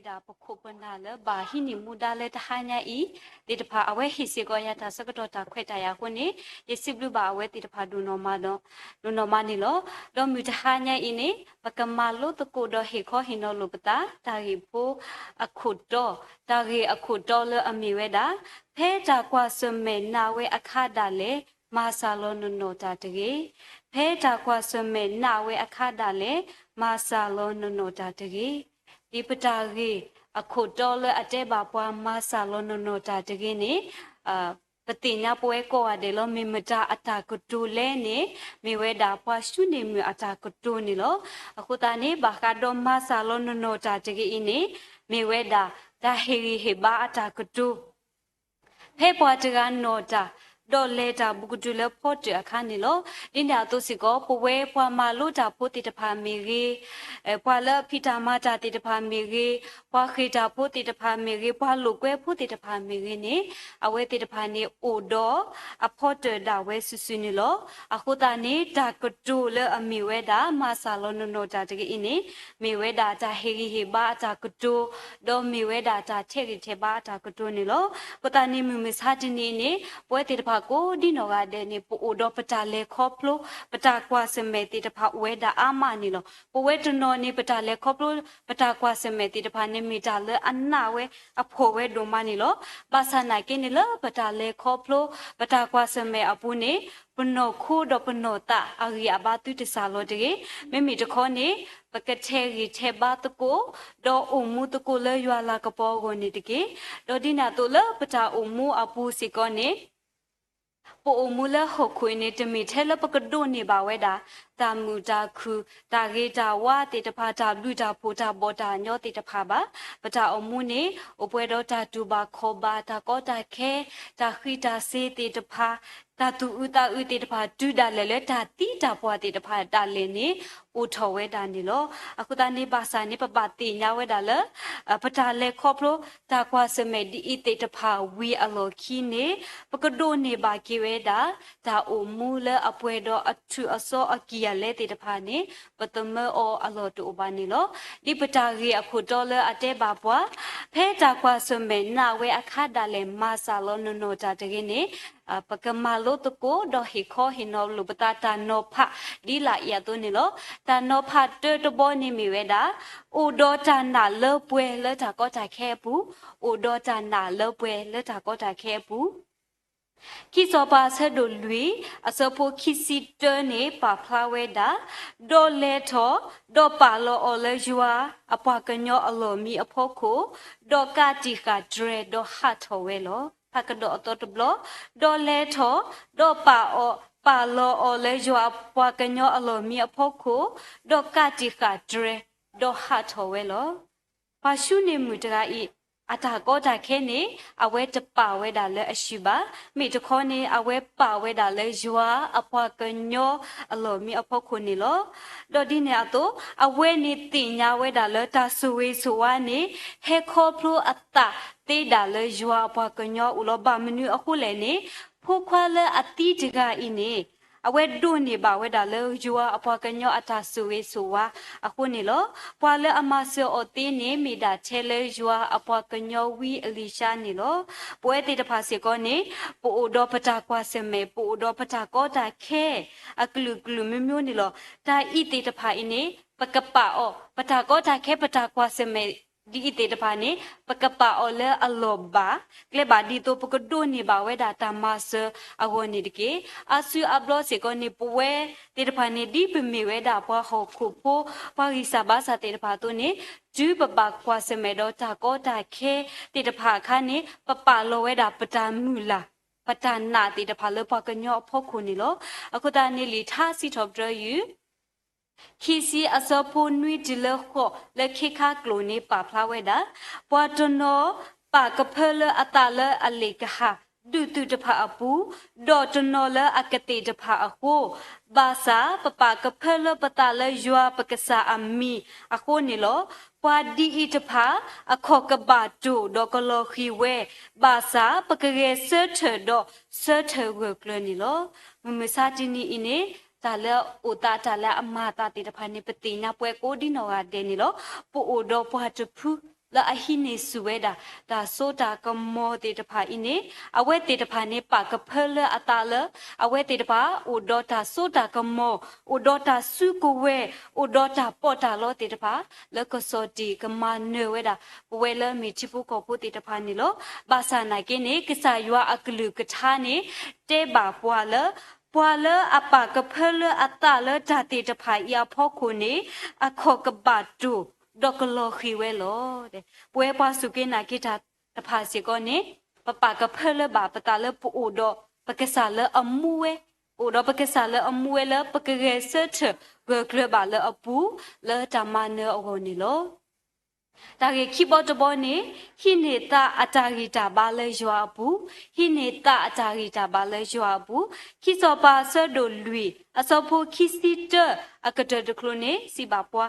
တၢ်ပခိၣ်ပနၢ်လၢဘၣ်ဟံးန့ၢ်မူဒါလၢတဟါညါအံၤသ့ၣ်တဖၣ် အဝဲဟ့ၣ်စ့ၢ်ကီးယၤတၢ်ဆၢကတီၢ်တၢ်ခွဲးတၢ်ယာ်အဃိန့ၣ် ယစံးဘျုးဘၣ်အဝဲသ့ၣ်တဖၣ်ဒိၣ်နီၢ်မး ဒိၣ်နီၢ်မးန့ၣ်လီၤ. ဒီးမုၢ်တဟါညါအံၤန့ၣ် ပကမၤလိသကိးဒီးဟ့ၣ်ခီဟ့ၣ်နီၤလိာ်ပသး တၢ်ဂ့ၢ်ဖိအခိၣ်တီ, တၢ်ဂ့ၢ်အခိၣ်တီလၢအမ့ၢ်ဝဲဒၣ် ဖဲတၢ်ကွၢ်ဆၢၣ်မဲာ်နာ်ဝဲအခါဒၣ်လဲာ် မၤစၢ်လီၤနနီၢ်တၢ်တဂ့ၤ. ဖဲတၢ်ကွၢ်ဆၢၣ်မဲာ်နာ်ဝဲအခါဒၣ်လဲာ် မၤစၢ်လီၤနနီၢ်တၢ်တဂ့ၤ. ဒ်ပတၢ်ဂ့ၢ်အခိၣ်တီလၢအတဲဘၣ်ပှၤမၤစၢ်လီၤနနီၢ်တၢ်တဂ့ၤန့ၣ် ပသ့ၣ်ညါပဝဲကိးဂၤဒဲးလီၤ. မ့ၢ်မတၤအတၢ်ကတိၤလဲၣ်န့ၣ် မ့ၢ်ဝဲဒၣ်ပှၤၡူန့ၢ်မုၢ်အတၢ်ကတိၤန့ၣ်လီၤ. အဃိသတးန့ၣ် ဘၣ်ဃးဒီးမၤစၢ်လီၤနနီၢ်တၢ်တဂ့ၤအံၤန့ၣ် မ့ၢ်ဝဲဒၣ်တၢ်ဟ့ၣ်ဂံၢ်ဟ့ၣ်ဘါအတၢ်ကတိၤ ဖဲပှၤတဂၤနီၣ်တၢ် ဒီးလဲၤတၢ်ဘူးကတုၤလၢဖီတၢၣ်အခါန့ၣ်လီၤ. ဒ်န့ၣ်အသိးစ့ၢ်ကီး ပဝဲပှၤမၤလိတၢ်ဖိသ့ၣ်တဖၣ်မ့ၢ်ဂ့ၤ, ပှၤလၢအဖံးတၢ်မၤတၢ်သ့ၣ်တဖၣ်မ့ၢ်ဂ့ၤ, ပှၤဃ့ၢ်တၢ်ဖိသ့ၣ်တဖၣ်မ့ၢ်ဂ့ၤ, ပှၤလိာ်ကွဲဖိသ့ၣ်တဖၣ်မ့ၢ်ဂ့ၤန့ၣ် အဝဲသ့ၣ်တဖၣ်န့ၣ်အိၣ်ဒီးအဖီတၢၣ်ဒၣ်ဝဲစုာ်စုာ်န့ၣ်လီၤ. အဃိသတးန့ၣ် တၢ်ကတိၤလၢအမ့ၢ်ဝဲဒၣ် မၤစၢ်လီၤနနီၢ်တၢ်တဂ့ၤအံၤန့ၣ် မ့ၢ်ဝဲဒၣ်တၢ်ဟ့ၣ်ဂံၢ်ဟ့ၣ်ဘါအတၢ်ကတိၤ, ဒီးမ့ၢ်ဝဲဒၣ်တၢ်ထဲးဂံၢ်ထဲးဘါအတၢ်ကတိၤန့ၣ်လီၤ. အဃိသတးန့ၣ် မုၢ်မဆါတနံၤအံၤန့ၣ် ပဝဲသ့ၣ်တဖၣ်ကိးဒ်နီၢ်ဂၤဒဲးန့ၣ် ပအိၣ်ဒီးပတၢ်လဲၤခီဖျိ ပတၢ်ကွၢ်ဆၢၣ်မဲာ်သ့ၣ်တဖၣ်အိၣ်ဝဲဒၣ်အါမးန့ၣ်လီၤ. ပဝဲတနီၤန့ၣ် ပတၢ်လဲၤခီဖျိ ပတၢ်ကွၢ်ဆၢၣ်မဲာ်သ့ၣ်တဖၣ်န့ၣ် မ့ၢ်တၢ်လၢအနာ်ဝဲ အဖှီၣ်ဝဲဒိၣ်မးန့ၣ်လီၤ. ဘၣ်ဆၣ်နာ်က့န့ၣ်လၢပတၢ်လဲၤခီဖျိ ပတၢ်ကွၢ်ဆၢၣ်မဲာ်အပူၤန့ၣ် ပနီၢ်ခိဒီးပနီၢ်သးအဂံၢ်အဘါသုတစၢ်လီၤတဂ့ၤ. မ့မ့ၢ်တခီန့ၣ် ပကထဲးဂံၢ်ထဲးဘါသကိး ဒီးအိၣ်မူသကိးလၢယွၤလၤကပီၤအဂီၢ်န့ၣ်တက့ၢ်. ဒီးဒ်န့ၣ်အသိးလၢပတၢ်အိၣ်မူအပူၤစ့ၢ်ကီးန့ၣ် ပအိၣ်မူလၢဟီၣ်ခိၣ်အံၤန့ၣ် တမ့ၢ်ထဲလၢပကဒိးန့ၢ်ဘၣ်ဝဲဒၣ် တၢ်မုာ်တၢ်ခုၣ် တၢ်ဂ့ၤတၢ်ဝါသ့ၣ်တဖၣ် တၢ်ဘျုးတၢ်ဖှိၣ်တၢ်ဘီၣ်တၢ်ညီသ့ၣ်တဖၣ်ဘၣ်. ပတၢ်အိၣ်မူန့ၣ် အိၣ်ပှဲၤဒီးတၢ်တူၢ်ဘၣ်ခီၣ်ဘၣ် တၢ်ကီတၢ်ခဲ တၢ်ဃံးတၢ်စ့ၤသ့ၣ်တဖၣ် တၢ်သူၣ်အုးသးအုးသ့ၣ်တဖၣ် တုၤဒၣ်လဲာ်လၢတၢ်သံတၢ်ပှၢ်သ့ၣ်တဖၣ်ဒၣ်လဲာ်န့ၣ် အိၣ်ထီၣ်ဝဲဒၣ်န့ၣ်လီၤ. အဃိသတးန့ၣ် ဘၣ်ဆၣ်န့ၣ် ပဘၣ်သ့ၣ်ညါဝဲဒၣ်လၢ ပတၢ်လဲၤခီဖျိ တၢ်ကွၢ်ဆၢၣ်မဲာ်ဒ်အံၤသ့ၣ်တဖၣ်ဝံၤအလီၢ်ခံန့ၣ် ပကဒိးန့ၢ်ဘၣ်က့ၤဝဲဒၣ် တၢ်အိၣ်မူလၢအပှဲၤဒီးအထူးအစီအကံၢ်အလဲသ့ၣ်တဖၣ်န့ၣ် ပသမၢအီၤအလီၢ်တအိၣ်ဘၣ်န့ၣ်လီၤ. ဒ်ပတၢ်ဂ့ၢ်အခိၣ်တီလၢအတဲဘၣ်ပှၤ ဖဲတၢ်ကွၢ်ဆၢၣ်မဲာ်နာ်ဝဲအခါဒၣ်လဲာ် မၤစၢ်လီၤနနီၢ်တၢ်တဂ့ၤန့ၣ် ပကမၤလိသကိးဒီးဟ့ၣ်ခီဟ့ၣ်နီၤလိာ်ပသးတၢ်နီၤဖး ဒ်လာ်အံၤအသိးန့ၣ်လီၤ. တၢ်နီၤဖးတၢတဘီန့ၣ်မ့ၢ်ဝဲဒၣ် အိၣ်ဒီးတၢ်နာ်လၢပှဲၤလၢတၢ်ကီတၢ်ခဲအပူၤ, အိၣ်ဒီးတၢ်နာ်လၢပှဲၤလၢတၢ်ကီတၢ်ခဲအပူၤ ခံစီၤပၤအဆၢဒိၣ်လွံၢ် အဆၢဖိခံဆံတၢန့ၣ် ပာ်ဖျါဝဲဒၣ်, ဒီးလဲၤထီၣ်, ဒီးပာ်လီၤအီၤလၢယွၤအပှၤကညီအလီၢ်မံအဖီခိၣ်, ဒီးကးတံာ်ဃာ်တြဲၤ, ဒီးဟးထီၣ်ဝဲလီၤ. ဖးကဒီးအသီတဘျီ, ဒီးလဲၤထီၣ်, ဒီးပာ်အီၤ, ပာ်လီၤအီၤလၢယွၤအပှၤကညီအလီၢ်မံအဖီခိၣ်, ဒီးကးတံာ်ဃာ်တြဲၤ, ဒီးဟးထီၣ်ဝဲလီၤ. ပှၤၡူန့ၢ်မုၢ်တဂၤအံၤ အတၢ်ကီတၢ်ခဲန့ၣ် အဝဲတပာ်ဝဲဒၣ်လၢအစုဘၣ်. မ့ၢ်တခီန့ၣ် အဝဲပာ်ဝဲဒၣ်လၢယွၤအပှၤကညီအလီၢ်မံအဖီခိၣ်န့ၣ်လီၤ. ဒီးဒ်န့ၣ်အသိး အဝဲန့ၣ်သ့ၣ်ညါဝဲဒၣ်လၢတၢ်ဆိၣ်ဂ့ၤဆိၣ်ဝါန့ၣ် ဟဲခီဖျိအသးသ့ဒၣ်လၢယွၤအပှၤကညီအအိၣ်လီၤ. ဘၣ်မနုၤအဃိလဲၣ်န့ၣ် ဖိခွါလၢအသံတဂၤအံၤန့ၣ် အဝဲဒိးန့ၢ်ဘၣ်ဝဲဒၣ်လၢယွၤအပှၤကညီအတၢ်ဆိၣ်ဂ့ၤဆိၣ်ဝါအဃိန့ၣ်လီၤ. ပှၤလၢအမၤစၢၤအီၤသ့န့ၣ် မ့ၢ်ဒၣ်ထဲလၢယွၤအပှၤကညီဝံအလံၤၡါန့ၣ်လီၤ. ပဝဲသ့ၣ်တဖၣ်စ့ၢ်ကီးန့ၣ် ပအိၣ်ဒီးပတၢ်ကွၢ်ဆၢၣ်မဲာ် ပအိၣ်ဒီးပတၢ်ကီတၢ်ခဲ အကလုာ်ကလုာ်မ့ၢ်မ့ၢ်န့ၣ်လီၤ. တၢ်အံၤသ့ၣ်တဖၣ်အံၤန့ၣ် ပကပာ်အီၤ ပတၢ်ကီတၢ်ခဲ ပတၢ်ကွၢ်ဆၢၣ်မဲာ် ဒ်အံၤသ့ၣ်တဖၣ်န့ၣ် ပကပာ်အီၤလၢအလီၢ်ဘၣ်, ကျဲဘၣ်ဒ်သိးပကဒိးန့ၢ်ဘၣ်ဝဲဒၣ်တၢ်မၤစၢၤအဂီၢ်န့ၣ်တက့ၢ်. အါစုအါဘျီစ့ၢ်ကီးန့ၣ် ပဝဲသ့ၣ်တဖၣ်န့ၣ် ဒ်ပမ့ၢ်ဝဲဒၣ်ပှၤဟီၣ်ခိၣ်ဖိ ပှၤဂံၢ်စၢ်ဘါစၢ်သ့ၣ်တဖၣ်အသိးန့ၣ် တုၤပဘၣ်ကွၢ်ဆၢၣ်မဲာ်ဒီးတၢ်ကီတၢ်ခဲသ့ၣ်တဖၣ်အခါန့ၣ် ပပာ်လီၤဝဲဒၣ်ပတၢ်မုၢ်လၢ် ပတၢ်နာ်သ့ၣ်တဖၣ်လၢပှၤကညီအဖီခိၣ်န့ၣ်လီၤ. အဃိသတးန့ၣ် လံာ်ထါစံးထီၣ်ပတြၢၤယုၢ် ခံဆံအဆၢဖိနွံတုၤလၢဃိး လၢခ့ခါကျိာ်န့ၣ် ပာ်ဖျါဝဲဒၣ်, ပှၤတနီၤပာ်ကဖၢလၢအသးလၢအလ့ၣ်ကဟၣ် ဒုးသုးတဖၣ်အပူၤ, ဒီးတနီၤလၢအကသ့ၣ်တဖၣ်အဃိ, ဘၣ်ဆၣ်ပပာ်ကဖၢလၢပသးလၢယွၤပကစၢ်အမံၤအဃိန့ၣ်လီၤ. ပှၤဒ်အံၤတဖၣ် အခီၣ်ကဘၣ်တိာ်ဒီးကလီၤဃံၤဝဲ, ဘၣ်ဆၣ်ပကဂဲၤဆၢထၢၣ်ဒီးဆၢထၢၣ်ဂၢၢ်ကျၢၤန့ၣ်လီၤ. မုၢ်မဆါတနံၤအံၤန့ၣ် တၢ်လၢအအိၣ်သး တၢ်လၢအမၤအသးသ့ၣ်တဖၣ်န့ၣ် ပသ့ၣ်ညါပှဲၤကိးဒ်နီၢ်ဂၤဒဲးန့ၣ်လီၤ. ပအိၣ်ဒီးပှၤတဖု လၢအဟံးန့ၢ်ဆူၣ်ဝဲဒၣ် တၢ်စိတၢ်ကမီၤသ့ၣ်တဖၣ်အံၤန့ၣ် အဝဲသ့ၣ်တဖၣ်န့ၣ် ပာ်ကဖၢလၢအသးလၢ အဝဲသ့ၣ်တဖၣ် အိၣ်ဒီးတၢ်စိတၢ်ကမီၤ, အိၣ်ဒီးတၢ်စုကဝဲၤ, အိၣ်ဒီးတၢ်ပီးတၢ်လီသ့ၣ်တဖၣ် လၢကစီၣ်တ့ၢ်ကမၤနၢၤဝဲဒၣ် ပဝဲလၢမ့ၢ်ထံဖိကီၢ်ဖိသ့ၣ်တဖၣ်န့ၣ်လီၤ. ဘၣ်ဆၣ်နာ်က့န့ၣ် ကစၢ်ယွၤအကလုၢ်ကထါန့ၣ် တဲဘၣ်ပှၤလၢ ပှၤလၢအပာ်ကဖၢလၢအသးလၢတၢ်သ့ၣ်တဖၣ်အံၤအဖီခိၣ်န့ၣ် အခီၣ်ကဘၣ်တိၢ် ဒီးကလီၤဃံၤဝဲလီၤ. ပဝဲပှၤစူၢ်က့ၤနာ်က့ၤတၢ်တဖၣ်စ့ၢ်ကီးန့ၣ် ပပာ်ကဖၢလၢဘၣ်ပသးလၢပအိၣ်ဒီးပကစၢ်လၢအမူဝဲ, ပအိၣ်ဒီးပကစၢ်လၢအမူဝဲလၢ ပကဂဲၤဆၢထၢၣ်ဂၢၢ်ကျၢၤဘၣ်လၢအပူၤ လၢတၢ်မၤနၢၤအဂီၢ်န့ၣ်လီၤ. တၢ်ဂ့ၢ်ခံဘီတဘီန့ၣ် ဟံးန့ၢ်သးအတၢ်ဂံၢ်တၢ်ဘါလၢယွၤအပူၤ, ဟံးန့ၢ်သးအတၢ်ဂံၢ်တၢ်ဘါလၢယွၤအပူၤ, ခံစီၤပၤအဆၢဒိၣ်လွံၢ် အဆၢဖိခံဆံတၢ အကတၢၢ်တကျိၤန့ၣ် စံးဘၣ်ပှၤ,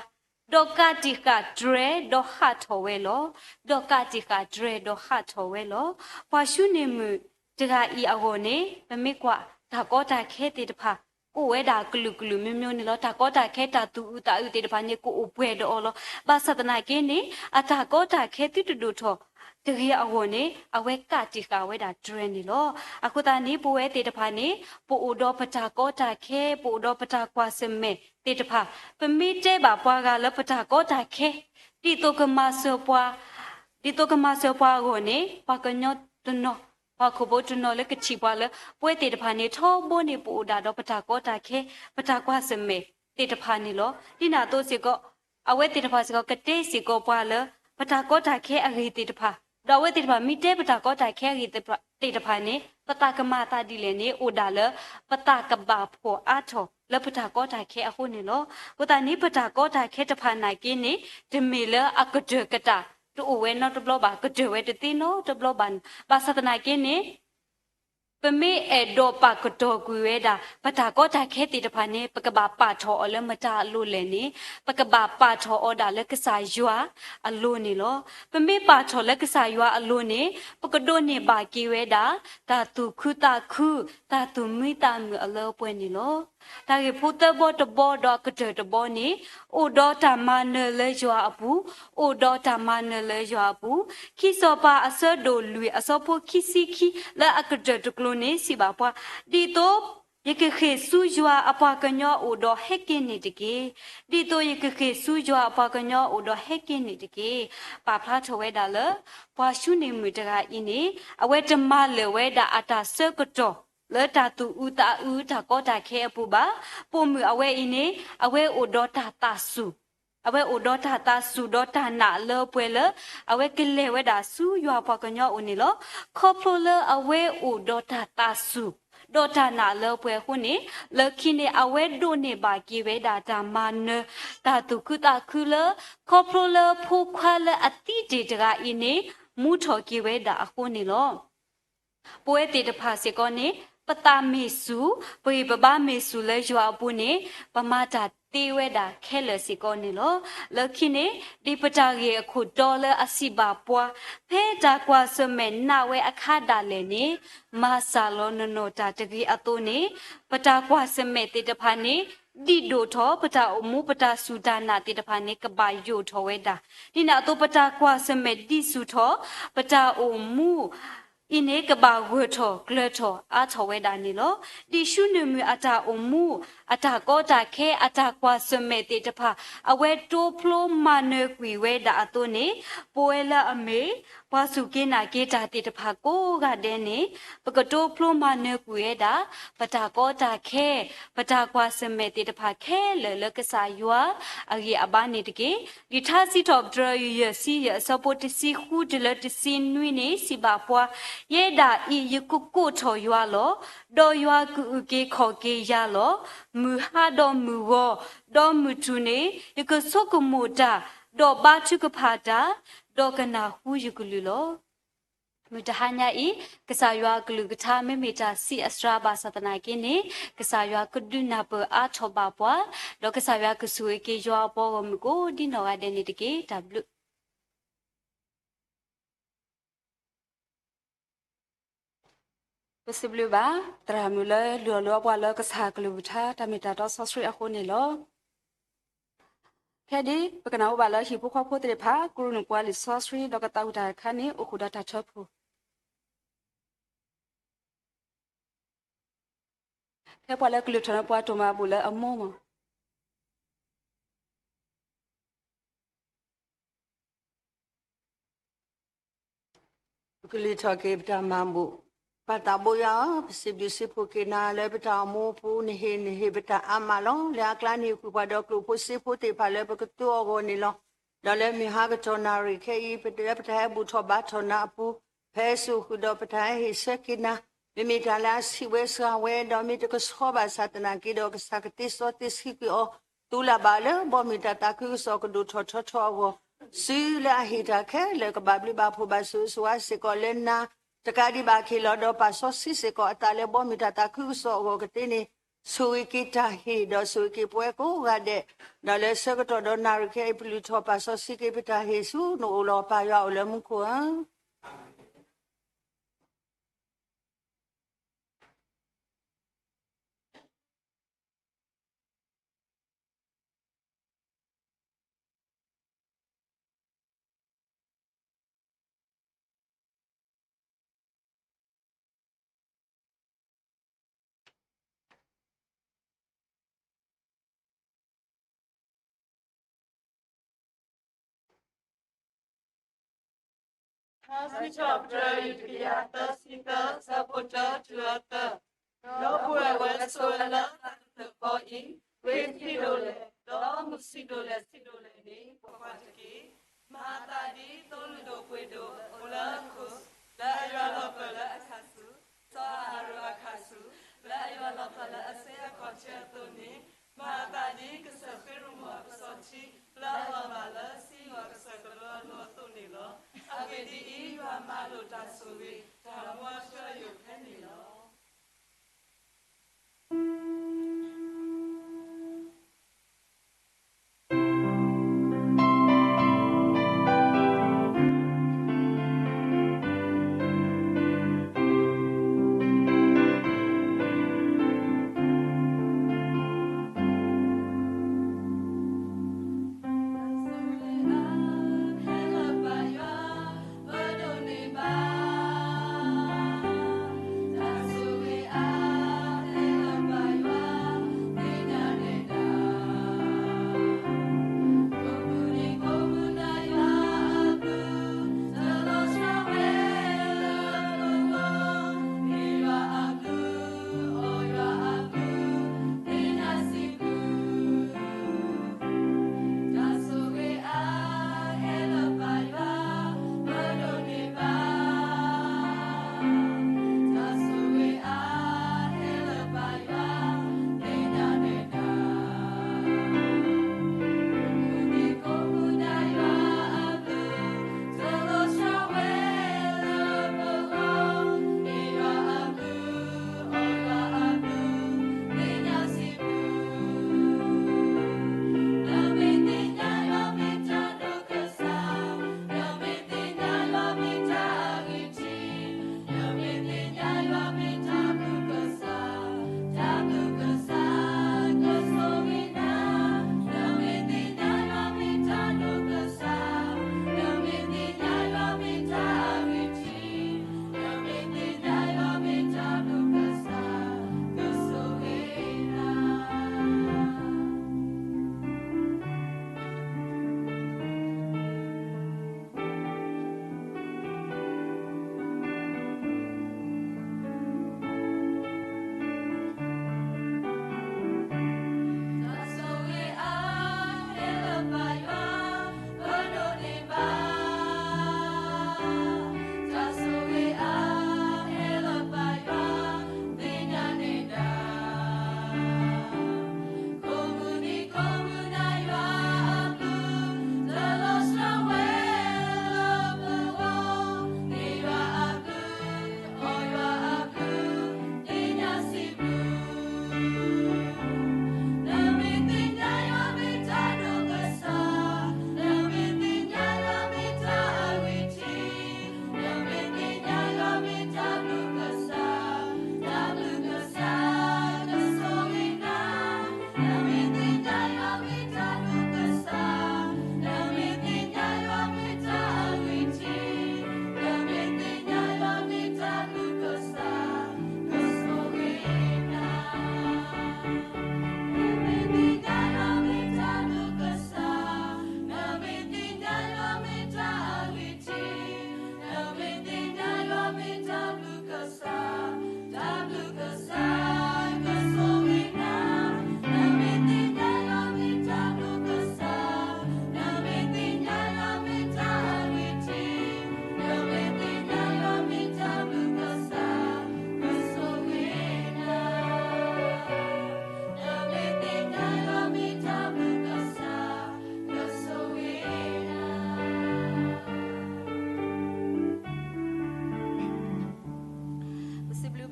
ဒီးကးတံာ်ဃာ်တြဲၤ ဒီးဟးထီၣ်ဝဲလီၤ. ဒီးကးတံာ်ဃာ်တြဲၤ ဒီးဟးထီၣ်ဝဲလီၤ. ပှၤၡူန့ၢ်မုၣ်တဂၤအံၤအဂီၢ်န့ၣ် ပမ့ၢ်ကွၢ်တၢ်ကီတၢ်ခဲသ့ၣ်တဖၣ် ကအိၣ်ဝဲဒၣ်ကလုာ်ကလုာ်မိမိန့ၣ်လီၤ. တၢ်ကီတၢ်ခဲ တၢ်သူၣ်အုးသးအုးသ့ၣ်တဖၣ်န့ၣ် ကအိၣ်ပှဲၤဒီးအီၤလီၤ. ဘၣ်ဆၣ်သနာ်က့န့ၣ် အတၢ်ကီတၢ်ခဲသုတဒိၣ်ထီၣ်တဂ့ၤအဂီၢ်န့ၣ် အဝဲကးတံာ်ဃာ်ဝဲဒၣ်တြဲၤန့ၣ်လီၤ. အဃိသတးန့ၣ် ပဝဲသ့ၣ်တဖၣ်န့ၣ် ပအိၣ်ဒီးပတၢ်ကီတၢ်ခဲ ပအိၣ်ဒီးပတၢ်ကွၢ်ဆၢၣ်မဲာ်သ့ၣ်တဖၣ် ပမ့ၢ်တဲဘၣ်ပှၤဂၤလၢပတၢ်ကီတၢ်ခဲ ဒ်သိးကမၤစၢၤပှၤ ဒ်သိးကမၤစၢၤပှၤအဂီၢ်န့ၣ် ပှၤကညီတနီၤ ပှၤခိၣ်ဖိတနီၤလၢကထံၣ်ပှၤလၢ ပဝဲသ့ၣ်တဖၣ်န့ၣ် ထီဘိန့ၣ် ပအိၣ်ဒၣ်ဒီးပတၢ်ကီတၢ်ခဲ ပတၢ်ကွၢ်ဆၢၣ်မဲာ်သ့ၣ်တဖၣ်န့ၣ်လီၤ. ဒ်န့ၣ်အသိးစ့ၢ်ကီး အဝဲသ့ၣ်တဖၣ်စ့ၢ်ကီး ကတဲစ့ၢ်ကီးပှၤလၢ ပတၢ်ကီတၢ်ခဲအဂ့ၢ်သ့ၣ်တဖၣ် ဒီးအဝဲသ့ၣ်တဖၣ်မ့ၢ်တဲပတၢ်ကီတၢ်ခဲအဂ့ၢ်သ့ၣ်တဖၣ်န့ၣ် ပသးကမၤသးဒ်လဲၣ်န့ၣ် အိၣ်ဒၣ်လၢ ပသးကဘၣ်ဖှီၣ်အါထီၣ်လၢပတၢ်ကီတၢ်ခဲအဃိန့ၣ်လီၤ. အဃိသတးန့ၣ် ပတၢ်ကီတၢ်ခဲတဖၣ်နာ်က့န့ၣ် တမ့ၢ်လၢအကတၢၢ်ကတၢၢ် တအိၣ်ဝဲနီတဘျီဘၣ်, ကတၢၢ်ဝဲတသ့နီတဘျီဘၣ်. ဘၣ်ဆၣ်သနာ်က့န့ၣ် ပမ့ၢ်အဲၣ်ဒိးပာ်ကတီၢ်ကွံာ်ဝဲဒၣ် ပတၢ်ကီတၢ်ခဲသ့ၣ်တဖၣ်န့ၣ် ပကဘၣ်ပာ်ထီၣ်အီၤလၢမတၤအလိၤလဲၣ်န့ၣ် ပကဘၣ်ပာ်ထီၣ်အီၤဒၣ်လၢကစၢ်ယွၤအလိၤန့ၣ်လီၤ. ပမ့ၢ်ပာ်ထီၣ်လၢကစၢ်ယွၤအလိၤန့ၣ် ပကဒိးန့ၢ်ဘၣ်က့ၤဝဲဒၣ် တၢ်သူၣ်ခုသးခု, တၢ်သူၣ်မံသးမုာ်အလၢအပှဲၤန့ၣ်လီၤ. တၢ်ဂ့ၢ်ဖိသၢဘီတဘီဒီးအကတၢၢ်တဘီန့ၣ် အိၣ်ဒီးတၢ်မၤနၢၤလၢယွၤအပူၤ, အိၣ်ဒီးတၢ်မၤနၢၤလၢယွၤအပူၤ, ခံစီၤပၤအဆၢဒိၣ်လွံၢ်အဆၢဖိခံဆံခံ လၢအကတၢၢ်တကျိၤန့ၣ် စံးဘၣ်ပှၤ, ဒ်သိးယကဃ့ၢ်ဆူယွၤအပှၤကညီအအိၣ်ဒီးဟဲက့ၤန့ၢ်တက့ၢ်. ဒ်သိးယကဃ့ၢ်ဆူယွၤအပှၤကညီအအိၣ်ဒီးဟဲက့ၤန့ၢ်တက့ၢ်. ပာ်ဖျါထီၣ်ဝဲဒၣ်လၢ ပှၤၡူန့ၢ်မုၣ်တဂၤအံၤန့ၣ် အဝဲတမၤလၢာ်ဝဲဒၣ်အတၢ်ဆၢကတီၢ် လၢတၢ်သူၣ်အုးသးအုးတၢ်ကီတၢ်ခဲအပူၤဘၣ်. ပိာ်မုၣ်အဝဲအံၤန့ၣ် အဝဲအိၣ်ဒီးတၢ်သးစူၤ အဝဲအိၣ်ဒီးတၢ်သးစူၤဒီးတၢ်နာ်လၢအပှဲၤလၢ အဝဲကလဲၤဝဲဒၣ်ဆူယွၤပှၤကညီအအိၣ်န့ၣ်လီၤ. ခီဖျိလၢအဝဲအိၣ်ဒီးတၢ်သးစူၤ ဒီးတၢ်နာ်လၢအပှဲၤအဃိန့ၣ် လၢခံန့ၣ် အဝဲဒိးန့ၢ်ဘၣ်က့ၤဝဲဒၣ်တၢ်မၤနၢၤ တၢ်သူၣ်ခုသးခုလၢ ခီဖျိလၢဖိခွါလၢအသံတ့ၢ်တဂၤအံၤန့ၣ် မူထီၣ်က့ၤဝဲဒၣ်အဃိန့ၣ်လီၤ. ပဝဲသ့ၣ်တဖၣ်စ့ၢ်ကီးန့ၣ် ပသးမ့ၢ်စူၤ ပဂံၢ်ပဘါမ့ၢ်စူၤလၢယွၤအပူၤန့ၣ် ပမၤတၢ်သ့ဝဲဒၣ်ခဲလၢာ်စ့ၢ်ကီးန့ၣ်လီၤ. လၢခံန့ၣ် ဒ်ပတၢ်ဂ့ၢ်အခိၣ်တီလၢအစံးဘၣ်ပှၤ ဖဲတၢ်ကွၢ်ဆၢၣ်မဲာ်နာ်ဝဲအခါဒၣ်လဲာ်န့ၣ် မၤစၢ်လီၤနနီၢ်တၢ်တဂ့ၤအသိးန့ၣ် ပတၢ်ကွၢ်ဆၢၣ်မဲာ်သ့ၣ်တဖၣ်န့ၣ် ဒံၣ်ဒိၣ်ထီၣ် ပတၢ်အိၣ်မူပတၢ်စူၢ်တၢ်နာ်သ့ၣ်တဖၣ်န့ၣ် ကဘၣ်ယိာ်ထီၣ်ဝဲဒၣ်. ဒ်န့ၣ်အသိး ပတၢ်ကွၢ်ဆၢၣ်မဲာ်ဒံးဆူၣ်ထီၣ် ပတၢ်အိၣ်မူ အံၤန့ၣ် ကဘၣ်ဂၢၢ်ထီၣ်ကျၢၤထီၣ်အါထီၣ်ဝဲဒၣ်န့ၣ်လီၤ. ဒ်ၡူနၢမုၢ်အတၢ်အိၣ်မူ အတၢ်ကီတၢ်ခဲ အတၢ်ကွၢ်ဆၢၣ်မဲာ်သ့ၣ်တဖၣ် အဝဲတိဖျိမၤနၢၤကွံာ်ဝဲဒၣ်အသိးန့ၣ် ပဝဲလၢအမ့ၢ် ပှၤစူၢ်က့ၤနာ်က့ၤတၢ်သ့ၣ်တဖၣ်ကိးဂၤဒဲးန့ၣ် ပကတိဖျိမၤနၢၤကွံာ်ဝဲဒၣ် ပတၢ်ကီတၢ်ခဲ ပတၢ်ကွၢ်ဆၢၣ်မဲာ်သ့ၣ်တဖၣ်ခဲလၢာ်လၢကစၢ်ယွၤအဂံၢ်အဘါန့ၣ်တက့ၢ်. လံာ်ထါစံးထီၣ်ပတြၢၤ ယဲၢ်ဆံယဲၢ် အဆၢဖိတဆံဃုတုၤလၢတဆံနွံန့ၣ် စံးဘၣ်ပှၤ, ယဲဒၣ်အံၤ ယကကိးထီၣ်ယွၤလီၤ. ဒီးယွၤကအုၣ်က့ၤခီၣ်က့ၤယၤလီၤ. မုၢ်ဟါဒီးမုၢ်ဂီၤ ဒီးမုၢ်ထူၣ်န့ၣ် ယကဆိကမိၣ်တၢ်, ဒီးဘါထုကဖၣ်တၢ်, ဒီးကနၢ်ဟူယကလုၢ်လီၤ. မုၢ်တဟါညါအံၤ ကစၢ်ယွၤအကလုၢ်ကထါ မ့မ့ၢ်တၢ်ဆံးအစှၤဘၣ်ဆၣ်သနာ်က့န့ၣ် ကစၢ်ယွၤကဒုးနၢ်ပၢၢ်အါထီၣ်ဘၣ်ပှၤ, ဒီးကစၢ်ယွၤကဆိၣ်ဂ့ၤက့ၤယွၤအပှၤဂီၢ်မုၢ်ကိးဒ်နီၢ်ဂၤဒဲးန့ၣ်တက့ၢ်. တၢ်ဘျုး ပစံးဘျုးဘၣ် သရၣ်မုၣ်လၢလုၢ်အီၣ်လုၢ်အီပှၤလၢကစၢ်ကလုၢ်ကထါ တၢ်မ့ၢ်တၢ်တီစီဆှံအဃိန့ၣ်လီၤ. ခဲဒ် ပကနၢ်ဟူဘၣ်လၢဟံၣ်ဖိဃီဖိသ့ၣ်တဖၣ် ကရူၢ်နုာ်ပှၤလံာ်စီဆှံ ဒီးကသးဝံၣ်တၢ်တခါန့ၣ် အိၣ်ဃုာ်ဒီးတၢ်ထၢဖှိၣ် ဖဲပှၤလၢကလုၢ်ထီၣ်န့ၣ် ပှၤတိၢ်မၤဘူၣ်လၢအမိၢ်မး. ပကလုၢ်ထီၣ်က့ၤပတၢ်မၤဘူၣ်. ပၢ်သးဘိယွၤဧၢ, ပစံးဘျုးစံးဖှိၣ်က့ၤနၤလၢပတၢ်အိၣ်မူအပူၤ, နဟ့ၣ်နဟ့ၣ်ပတၢ်အါမးလီၤ. လၢအကျါန့ၣ် ဟ့ၣ်ပှၤဒီးကျိာ်ဖိစ့ဖိသ့ၣ်တဖၣ်လၢပကသူအဂီၢ်န့ၣ်လီၤ. ဒီးလၢမုၢ်ဟါကတီၢ်နၣ်ရံၣ်ခဲအံၤ လၢပတၢ်ဟဲဘူၣ်ထီၣ်ဘါထီၣ်နၤအပူၤ, ဖဲစိာ်ဃုာ်ဒီးပတၢ်ဟဲဟ့ၣ်ဆၢက့ၤနၤ, မ့မ့ၢ်တၢ်လၢအဆံးဝဲစှၤဝဲ, ဒီးမ့ၢ်တကဆှီဘၣ်ဆၣ်သနာ်က့ဒီး ကစၢ်ကသ့စီသ့ဆှံကွံာ်အီၤ, သူလၢ်ဘၣ်အီၤလၢ ဘီမုၢ်တၢ်သးခုကစီၣ်ကဒိၣ်ထီၣ်ထီထီအဂီၢ်, စုလၢအဟ့ၣ်တၢ်ခဲလၢာ်ကဘၣ်ဘျုးဘၣ်ဖှိၣ်ဘၣ်ဆိၣ်ဂ့ၤဆိၣ်ဝါစ့ၢ်ကီးလၢနၤတကးဒံးဘၣ်အခံလီၤ. ဒီးပာ်စီဆှံစ့ၢ်ကီးအသးလၢဘီမုၢ်တၢ်သးခုကစီၣ်အဂီၢ်ကသ့န့ၣ်, ဆိၣ်ဂ့ၤက့ၤတၢ်ဟ့ၣ် ဒီးဆိၣ်ဂ့ၤက့ၤပဝဲကိးဂၤဒဲး, ဒီးလၢဆၢကတီၢ်ဒီးနၣ်ရံၣ်ခဲအံၤ ပလုၢ်ထီၣ်ပာ်စီဆှံက့ၤပတၢ်ဟ့ၣ်ဆူနအိၣ်လီၤ. ပၢ်ယွၤအိၣ်လၢမူခိၣ်ဧၢ. First Peter တကယၤသၢဆံသၢ ဆၢဖိတၢတုၤအသၢ, ဒီပုၢ်ဝဲၢ်ဝဲဆိးဝဲလၢသးကတၢၢ်ဃီအံၤ, ဂ့ၤထံၣ်ဒိၣ်လဲၣ်, ဒီးမုာ်ဆံးဒိၣ်လဲၣ်ဆံးဒိၣ်လဲၣ်န့ၣ် ကွၢ်ကွၢ်တက့ၢ်. မၤအသးဒ်သိလူၢ်ဒိၣ်ပှ့ၤဒိၣ်အိၣ်လၢအခိၣ်, လၢအယွၤလီၤပၢၢ်လၢအခၣ်ဆူၣ်, စီၤအၤဟရိၣ်အခၣ်ဆူၣ်, လၢအယွၤလီၤပၢၢ်လၢအဆ့အခီၣ်ထံးအသိးန့ၣ်, မၤအသးဒ်ကစၢၢ်ဃ့ရိၣ်မိၢ်အပစီၤထံ လၢအလီၤဘၣ်လၢစံယိၣ်အကစၢၢ်ကလိအလိၤအသိးန့ၣ်လီၤ. အဂ့ၢ်ဒ်အံၤ, ယွၤမၤလိာ်တၢ်ဆိၣ်ဂ့ၤ တၢ်မူအထူအယိာ်ဖဲန့ၣ်လီၤ.